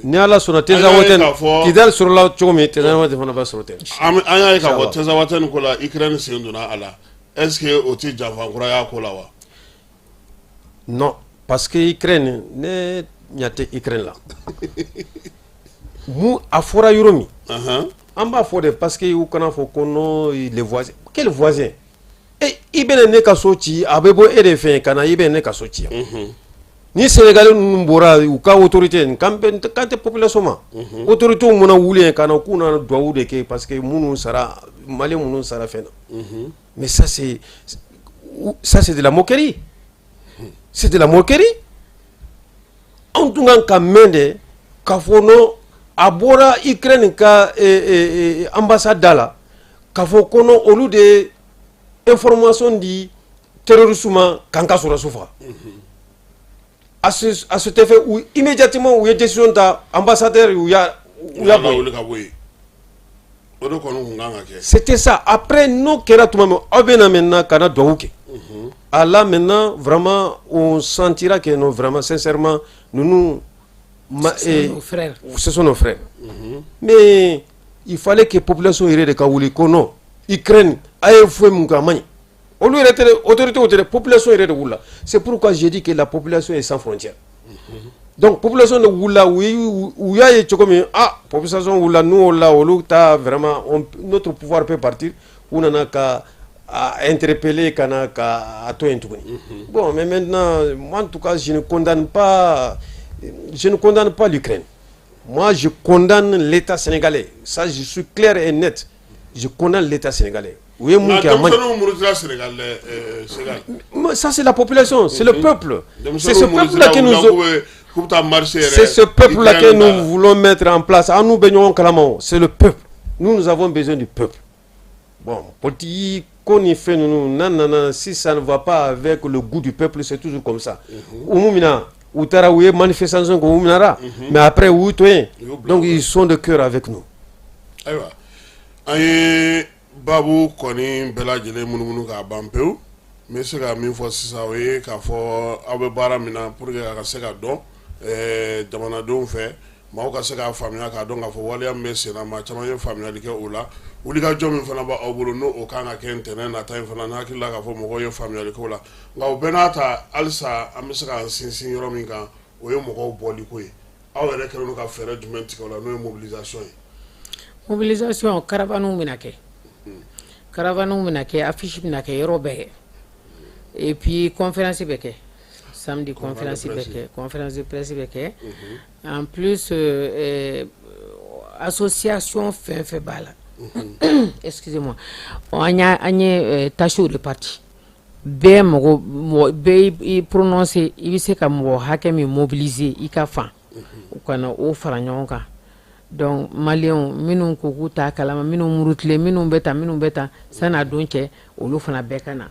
ni Ala sɔnna, Tinzawatène, Kidali sɔrɔla cogo min, Tinzawatène fana b'a sɔrɔ ten. An y'a ye k'a fɔ Tinzawatène ko la, Ukraine sen donna a la. Est ce que o tɛ janfa kura y'a ko la wa? Non, parce que Ukraine, ne ɲɛ tɛ Ukraine la. Mun a fɔra yɔrɔ min, an b'a fɔ de, parce que u kana fɔ ko non, les voisins. Quel voisin? E i bɛna ne ka so ci, a bɛ bɔ e de fɛ ka na, i bɛ ne ka so ci yan. Ni Sénégalais ninnu bɔra, u ka autorité kan tɛ population ma, autorité mana wuli yen ka na, k'u nana duwawu de kɛ, parce que minnu sara, Mali minnu sara fɛn na. Mais ça c'est de la moquerie, c'est de la moquerie. Anw tun kan ka mɛn de k'a fɔ non, a bɔra Ukraine ka ambassade da la k'a fɔ ko non, olu de ye information di terroriste ma k'an ka sɔrɔdasiw faga. À cet effet, où immédiatement u ye décision ta, ambassadeur u y'a bɔ yen. O de kɔni tun kan ka kɛ. C'était ça. Après, n'o kɛra tuma min, aw bɛ na maintenant ka na duwawu kɛ. Ah là maintenant, vraiment, on sentira que non, vraiment, sincèrement, nous Ce sont nos frères. Ce sont nos frères. Mais il fallait que population yɛrɛ de ka wuli ko non, Ukraine a ye foyi mun kɛ, a man ɲi. Olu yɛrɛ tɛ, autorité tɛ, population yɛrɛ de wulila. C'est pourquoi j'ai dit que la population est sans frontière. Donc population de wulila, u y'a ye cogo min, ah, population wulila, nous la olu ta vraiment, notre pouvoir peut partir. U nana ka a interpeller, ka na ka a to yen tuguni. Bon, mais maintenant, moi en tout cas, je ne condamne pas l'Ukraine. Moi, je condamne l'État sénégalais. Ça, je suis clair et net, je condamne l'État sénégalais. U ye mun kɛ, a man ɲi. Denmisɛnninw murutila Sénégal dɛ, Sénégal. Ça, c'est la population, c'est le peuple. C'est ce peuple-là que nous K'u bɛ taa marché yɛrɛ. C'est ce peuple-là que nous voulons mettre en place. An n'u bɛ ɲɔgɔn kalama o, c'est le peuple. Nous, nous avons besoin du peuple. Bon, politique ko ni fɛn ninnu n'a nana, si ça ne va pas avec le goût du peuple, c'est toujours comme ça. U mun mina, u taara, u ye manifestation kɛ, u minɛra, mais après u y'u to yen. Donc ils sont de cœur avec nous. Ayiwa, an ye baabu kɔni bɛɛ lajɛlen munumunu k'a ban pewu. N bɛ se ka min fɔ sisan, o ye k'a fɔ aw bɛ baara min na pour que a ka se ka dɔn jamanadenw fɛ, maaw ka se k'a faamuya, k'a dɔn k'a fɔ waleya min bɛ sen na, maa caman ye faamuyali kɛ o la. Wulikajɔ min fana b'aw bolo, n'o o kan ka kɛ ntɛnɛn nata in fana, n hakili la k'a fɔ mɔgɔw ye faamuyali k'o la. Nka o bɛɛ n'a ta, halisa an bɛ se k'an sinsin yɔrɔ min kan, o ye mɔgɔw bɔli ko ye. Aw yɛrɛ kɛlen don ka fɛɛrɛ jumɛn tigɛ o la, n'o ye mobilisation ye? Mobilisation, caravane bɛna kɛ, caravane bɛna kɛ, affiche bɛna kɛ yɔrɔ bɛɛ, et puis conférence bɛ kɛ samedi, conférence bɛ kɛ, conférence de presse bɛ kɛ. En plus, association fɛn fɛn b'a la. Excusez-moi, an ye tâches réparti. Bɛɛ mɔgɔ bɛɛ i prononcer, i bɛ se ka mɔgɔ hakɛ min mobiliser i ka fan, u kana o fara ɲɔgɔn kan. Donc maliyɛnw minnu ko k'u t'a kalama, minnu murutilen, minnu bɛ tan, minnu bɛ tan, san'a don cɛ, olu fana bɛɛ ka na.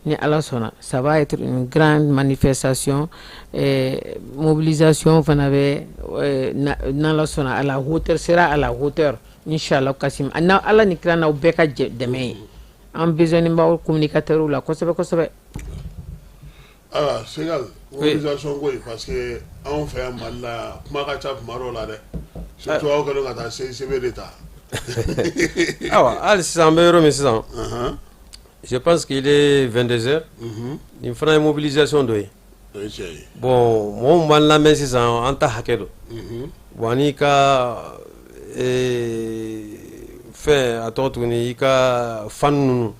Ni Ala sɔnna, ça va être une grande manifestation. Mobilisation fana bɛ, n'Ala sɔnna, à la hauteur, sera à la hauteur, inchallah. Kasim, na Ala ni kira n'aw bɛɛ ka dɛmɛ ye, an besoin b'aw communicateurs la kosɛbɛ kosɛbɛ. Ayiwa Segal, mobilisation ko in, parce que anw fɛ yan Mali la, kuma ka ca kuma dɔw la dɛ, surtout aw kɛlen ka taa CICB de ta. Ayiwa, hali sisan an bɛ yɔrɔ min sisan, je pense qu'il est 22 heures. Nin fana ye mobilisation dɔ ye. O ye tiɲɛ ye. Bon, mɔgɔ min b'an lamɛn sisan, an ta hakɛ don. Bon, ani ka fɛn a tɔgɔ tuguni, i ka fan ninnu,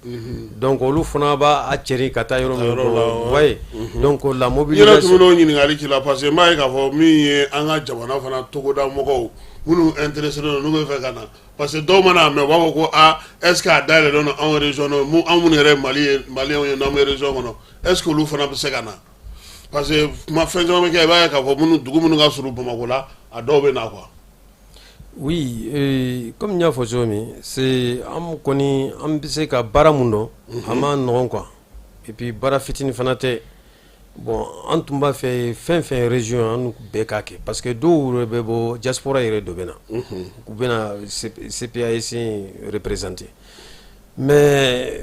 donc olu fana b'a a cɛri ka taa yɔrɔ min, vous voyez, donc la mobilisation. N yɛrɛ tun bɛn'o ɲininkali k'i la, parce que n b'a ye k'a fɔ min ye an ka jamana fana togoda mɔgɔw minnu intéressé don, n'u bɛ fɛ ka na, parce que dɔw mana mɛn, u b'a fɔ ko aa, est ce que a dayɛlɛlen don anw région kɔnɔ, anw minnu yɛrɛ ye Mali ye, maliyɛnw ye, n'an bɛ région kɔnɔ, est ce que olu fana bɛ se ka na? Parce que kuma fɛn caman bɛ kɛ, i b'a ye k'a fɔ minnu dugu minnu ka surun Bamakɔ la, a dɔw bɛ na quoi. Oui, comme n y'a fɔ cogo min, c'est an kɔni an bɛ se ka baara mun dɔn, a ma nɔgɔn quoi, et puis baara fitinin fana tɛ. Bon, an tun b'a fɛ fɛn fɛn région an bɛɛ k'a kɛ, parce que dɔw yɛrɛ bɛ bɔ diaspora yɛrɛ, dɔ bɛ na, u bɛ na CPAS représenter. Mais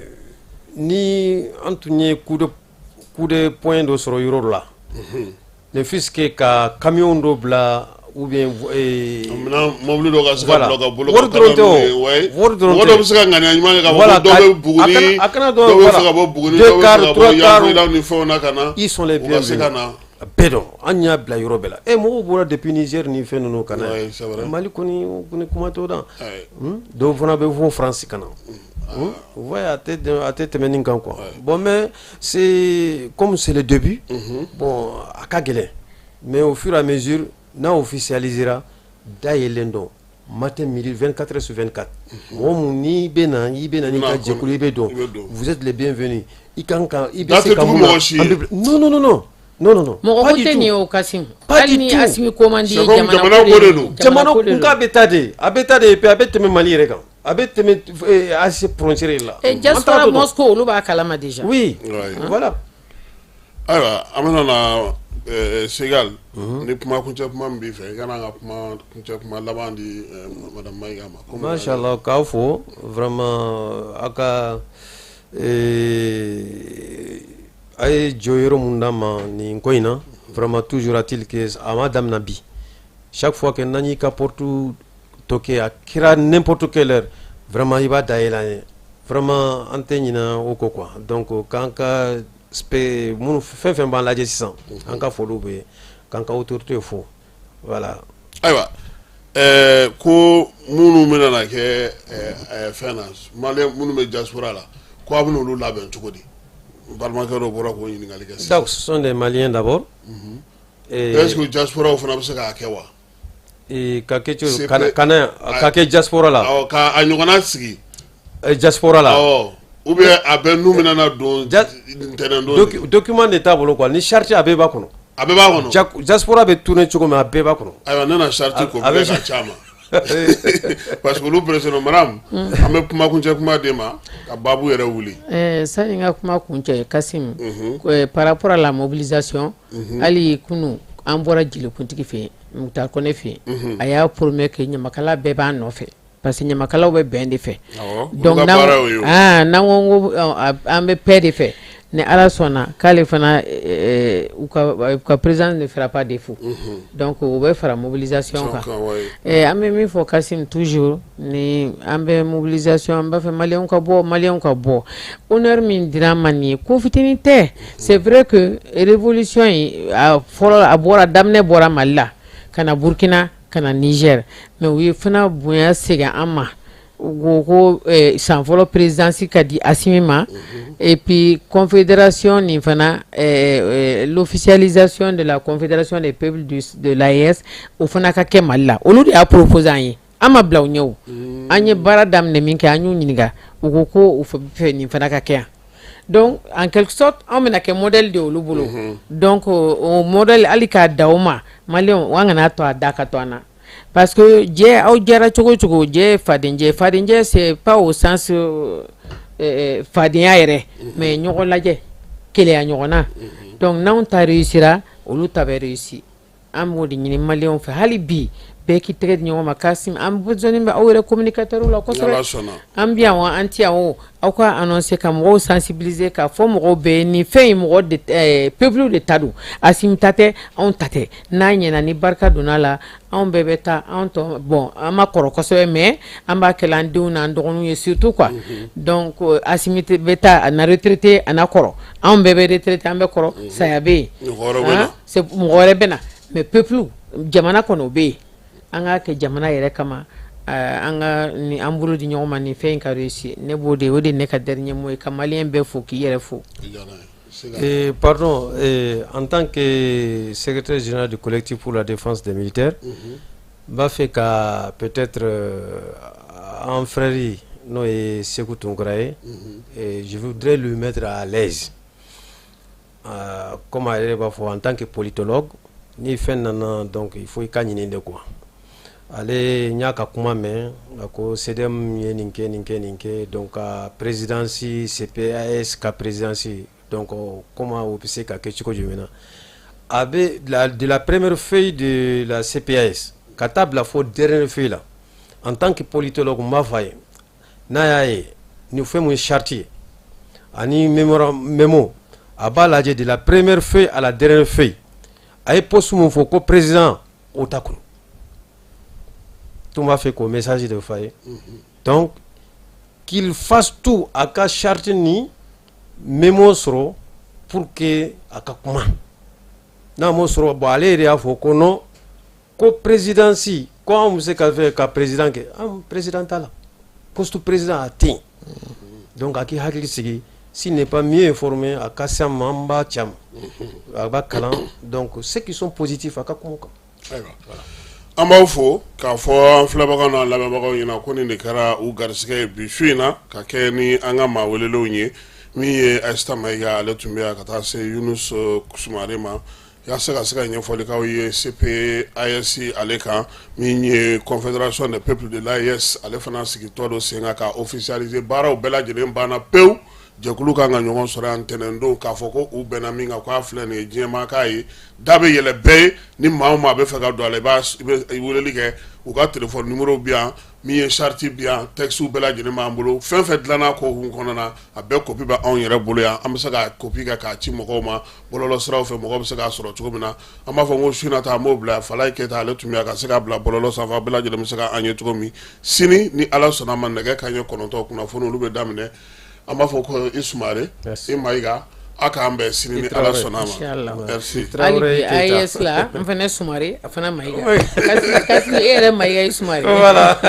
ni an tun ye coup de poing dɔ sɔrɔ yɔrɔ dɔ la, ne fût-ce que ka camion dɔ bila ou bien mobili dɔ ka se ka bila ka bolo. Wari dɔrɔn tɛ o, wari dɔrɔn tɛ. Mɔgɔ dɔ bɛ se ka ŋaniya ɲuman kɛ k'a fɔ ko dɔ bɛ Buguni, a kana dɔ bɛ fɛ ka bɔ Buguni, dɔ bɛ fɛ ka bɔ Yanfolila ni fɛnw na ka na. Ils sont les u ka se ka na. Bɛɛ dɔn, an y'a bila yɔrɔ bɛɛ la. E mɔgɔw bɔra depuis Niger ni fɛn ninnu ka na. Mali kɔni kɔni kuma t'o da. Dɔw fana bɛ fɔ France ka na. Vous voyez, a tɛ tɛmɛ nin kan quoi. Bon, mais c'est comme c'est le début, bon, a ka gɛlɛn, mais au fur et à mesure n'a officialisera, dayɛlɛn don matin, midi, 24 heures sur 24. Mɔgɔ mun n'i bɛ na, i bɛ na n'i ka jɛkulu, i bɛ don, vous êtes les bienvenus. I kan ka i bɛ se ka mun na, non, non, non, non, non, non, non. Mɔgɔ ko tɛ nin ye o, Kasim. Hali ni Asimi ko man di, jamana ko de don. Jamana kun k'a bɛ taa de, a bɛ taa de, et puis a bɛ tɛmɛ Mali yɛrɛ kan, a bɛ tɛmɛ AES frontière la. Diaspora Moscou, olu b'a kalama déjà. Oui, voilà. Ayiwa, an bɛna na Segal, ni kuma kuncɛ kuma min b'i fɛ, i kana an ka kuma kuncɛ kuma laban di madame Mayiga ma. Mashallah, k'aw fo vraiment, aw ka a ye jɔyɔrɔ mun d'an ma nin ko in na. Vraiment, toujours est-il que a ma daminɛ bi, chaque fois que n'an y'i ka porte toqué, a kɛra n'importe quelle heure, vraiment i b'a dayɛlɛ an ye. Vraiment, an tɛ ɲinɛ o kɔ quoi. Donc k'an ka minnu fɛn fɛn b'an lajɛ sisan, an ka foliw bɛ yen, k'an ka autorité fo, voilà. Ayiwa, ko minnu bɛna na kɛ fɛn na, maliyɛn minnu bɛ diaspora la, ko a bɛna olu labɛn cogo di? N balimakɛ dɔ bɔra k'o ɲininkali kɛ sisan. Donc ce sont des Maliens d'abord. Est ce que diaspora fana bɛ se k'a kɛ wa? Ka kɛ cogo ka na ka kɛ diaspora la. Awɔ, ka a ɲɔgɔnna sigi. Diaspora la. Awɔ, ou bien a bɛ n'u bɛna na don ntɛnɛn don. Document de t'a bolo quoi, ni charte a bɛɛ b'a kɔnɔ. A bɛɛ b'a kɔnɔ. Diaspora bɛ tourner cogo min, a bɛɛ b'a kɔnɔ. Ayiwa, ne na charte complet ka ca ma, parce que olu pressé don. Madame, an bɛ kuma kuncɛ kuma d'e ma ka baabu yɛrɛ wuli. Sani n ka kuma kuncɛ, Kasim, par rapport à la mobilisation, hali kunu an bɔra jelikuntigi fɛ yen, Mukhtar Kɔnɛ fɛ yen, a y'a promet que ɲamakala bɛɛ b'a nɔfɛ, parce que ɲamakalaw bɛ bɛn de fɛ. Donc n'an ko an bɛ paix de fɛ, ni Ala sɔnna k'ale fana u ka président ne fera pas défaut. Donc u bɛ fara mobilisation kan. An bɛ min fɔ Kasim, toujours ni an bɛ mobilisation, an b'a fɛ maliyɛnw ka bɔ, maliyɛnw ka bɔ. Honneur min dira an ma nin ye, ko fitinin tɛ. C'est vrai que révolution in a fɔlɔ, a bɔra, daminɛ bɔra Mali la ka na Burkina, ka na Niger, mais u ye fana bonya segin an ma. U ko san fɔlɔ présidence ka di Asimi ma, et puis confédération nin fana, l'officialisation de la confédération des peuples de l'AES, o fana ka kɛ Mali la. Olu de y'a proposé an ye. An ma bila u ɲɛ o. An ye baara daminɛ min kɛ, an y'u ɲininka, u ko ko u fɛ nin fana ka kɛ yan. Donc en quelque sorte, anw bɛna kɛ modèle de olu bolo. Donc o modèle, hali k'a da o ma, maliyɛnw, an kana to a da ka to an na, parce que jɛ, aw jɛra cogo o cogo, jɛ ye fadenjɛ. Fadenjɛ, c'est pas au sens fadenya yɛrɛ, mais ɲɔgɔn lajɛ, keleya ɲɔgɔn na. Donc n'anw ta réussira, olu ta bɛ réussi. An b'o de ɲini maliyɛnw fɛ hali bi, bɛɛ k'i tɛgɛ di ɲɔgɔn ma. Kasim, an besoin bɛ aw yɛrɛ communicateur la kosɛbɛ. An bɛ yan wa, an tɛ yan o, aw ka annoncer ka mɔgɔw sensibiliser, k'a fɔ mɔgɔw bɛɛ nin fɛn in, mɔgɔ de peuple de ta don, Asimi ta tɛ, anw ta tɛ. N'a ɲɛna, ni barika donna la, anw bɛɛ bɛ taa anw tɔ. Bon, an ma kɔrɔ kosɛbɛ, mais an b'a kɛla an denw n'an dɔgɔninw ye surtout quoi. Donc Asimi bɛ taa, a na retraité, a na kɔrɔ, anw bɛɛ bɛ retraité, an bɛ kɔrɔ, saya bɛ yen, mɔgɔ wɛrɛ bɛ na, mais peuple, jamana kɔnɔ, o bɛ yen. An k'a kɛ jamana yɛrɛ kama, an ka ni an bolo di ɲɔgɔn ma, nin fɛn in ka réussir. Ne b'o de, o de ne ka dernier mot ye, ka maliyɛn bɛɛ fo, k'i yɛrɛ fo. Et pardon, en tant que secrétaire général du collectif pour la défense des militaires, n b'a fɛ ka peut-être an frère, n'o ye Sekou Tounkara ye, et je voudrais lui mettre à l'aise. Comme a yɛrɛ b'a fɔ, en tant que politologue, ni fɛn nana, donc il faut i ka ɲini de quoi. Ale n y'a ka kuma mɛn, a ko CDM ye nin kɛ, nin kɛ, nin kɛ, donc ka présidence, CPAS ka présidence, donc comment o bɛ se ka kɛ cogo jumɛn na. A bɛ de la première feuille de la CPAS ka taa bila fo dernière feuille la. En tant que politologue, n b'a fɔ a ye, n'a y'a ye nin fɛn mun ye charte ye ani mémo, a b'a lajɛ de la première feuille à la dernière feuille. A ye poste mun fɔ ko président, o t'a kɔnɔ. Tun b'a fɛ k'o message de f'a ye, donc qu'il fasse tout a ka charte ni mémo sɔrɔ pour que a ka kuma. N'a m'o sɔrɔ, bon, ale yɛrɛ y'a fɔ ko non, ko présidence, ko anw bɛ se ka fɛ ka président kɛ, anw président t'a la, poste président a tɛ yen. Donc a k'i hakili sigi, s'il n'est pas mieux informé, a ka se an ma, an b'a ci a ma, a b'a kalan. Donc ceux qui sont positifs, a ka kuma o kan. Ayiwa, an b'aw fo k'a fɔ an filɛbagaw n'an lamɛnbagaw ɲɛna ko nin de kɛra u garisɛgɛ ye bi su in na, ka kɛ ni an ka maa welelenw ye. Min ye Ayisata Mayiga, ale tun bɛ yan, ka taa se Yunus Sumare ma, yaasa ka se ka ɲɛfɔli k'aw ye CPAS ale kan, min ye Confédération des peuples de l'AES, ale fana sigitɔ don sen kan ka officialiser. Baaraw bɛɛ lajɛlen banna pewu. Jɛkulu kan ka ɲɔgɔn sɔrɔ yan ntɛnɛn don, k'a fɔ ko u bɛnna min kan, k'a filɛ nin ye, diɲɛmaa k'a ye, da bɛ yɛlɛ bɛɛ ye. Ni maa o maa bɛ fɛ ka don a la, i b'a i bɛ weleli kɛ, u ka téléphone numéro bi yan, min ye charte bi yan, texte bɛɛ lajɛlen b'an bolo. Fɛn fɛn dilanna ko hukumu kɔnɔna na, a bɛɛ copie bɛ anw yɛrɛ bolo yan. An bɛ se ka copie kɛ k'a ci mɔgɔw ma bɔlɔlɔ siraw fɛ, mɔgɔw bɛ se k'a sɔrɔ cogo min na. An b'a fɔ ko su in na ta, an b'o bila Falaye Keyita, ale tun bɛ yan, ka se k'a bila bɔlɔlɔ sanfɛ, a bɛɛ lajɛlen bɛ se k'an ye cogo min. Sini, ni Ala sɔnna a ma, nɛgɛ kanɲɛ 9, kunnafoni olu bɛ daminɛ. An b'a fɔ ko i Sumare, i Mayiga, a k'an bɛn sini ni Ala sɔnna a ma. Merci. Hali bi AES la, n fana Sumare, a fana Mayiga. Kasi e yɛrɛ Mayiga, i Sumare. Voilà.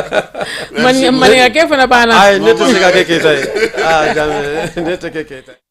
Maninkakɛ fana b'an na. Ayi, ne tɛ se ka kɛ Keyita ye. Ah, jamais, ne tɛ kɛ Keyita ye.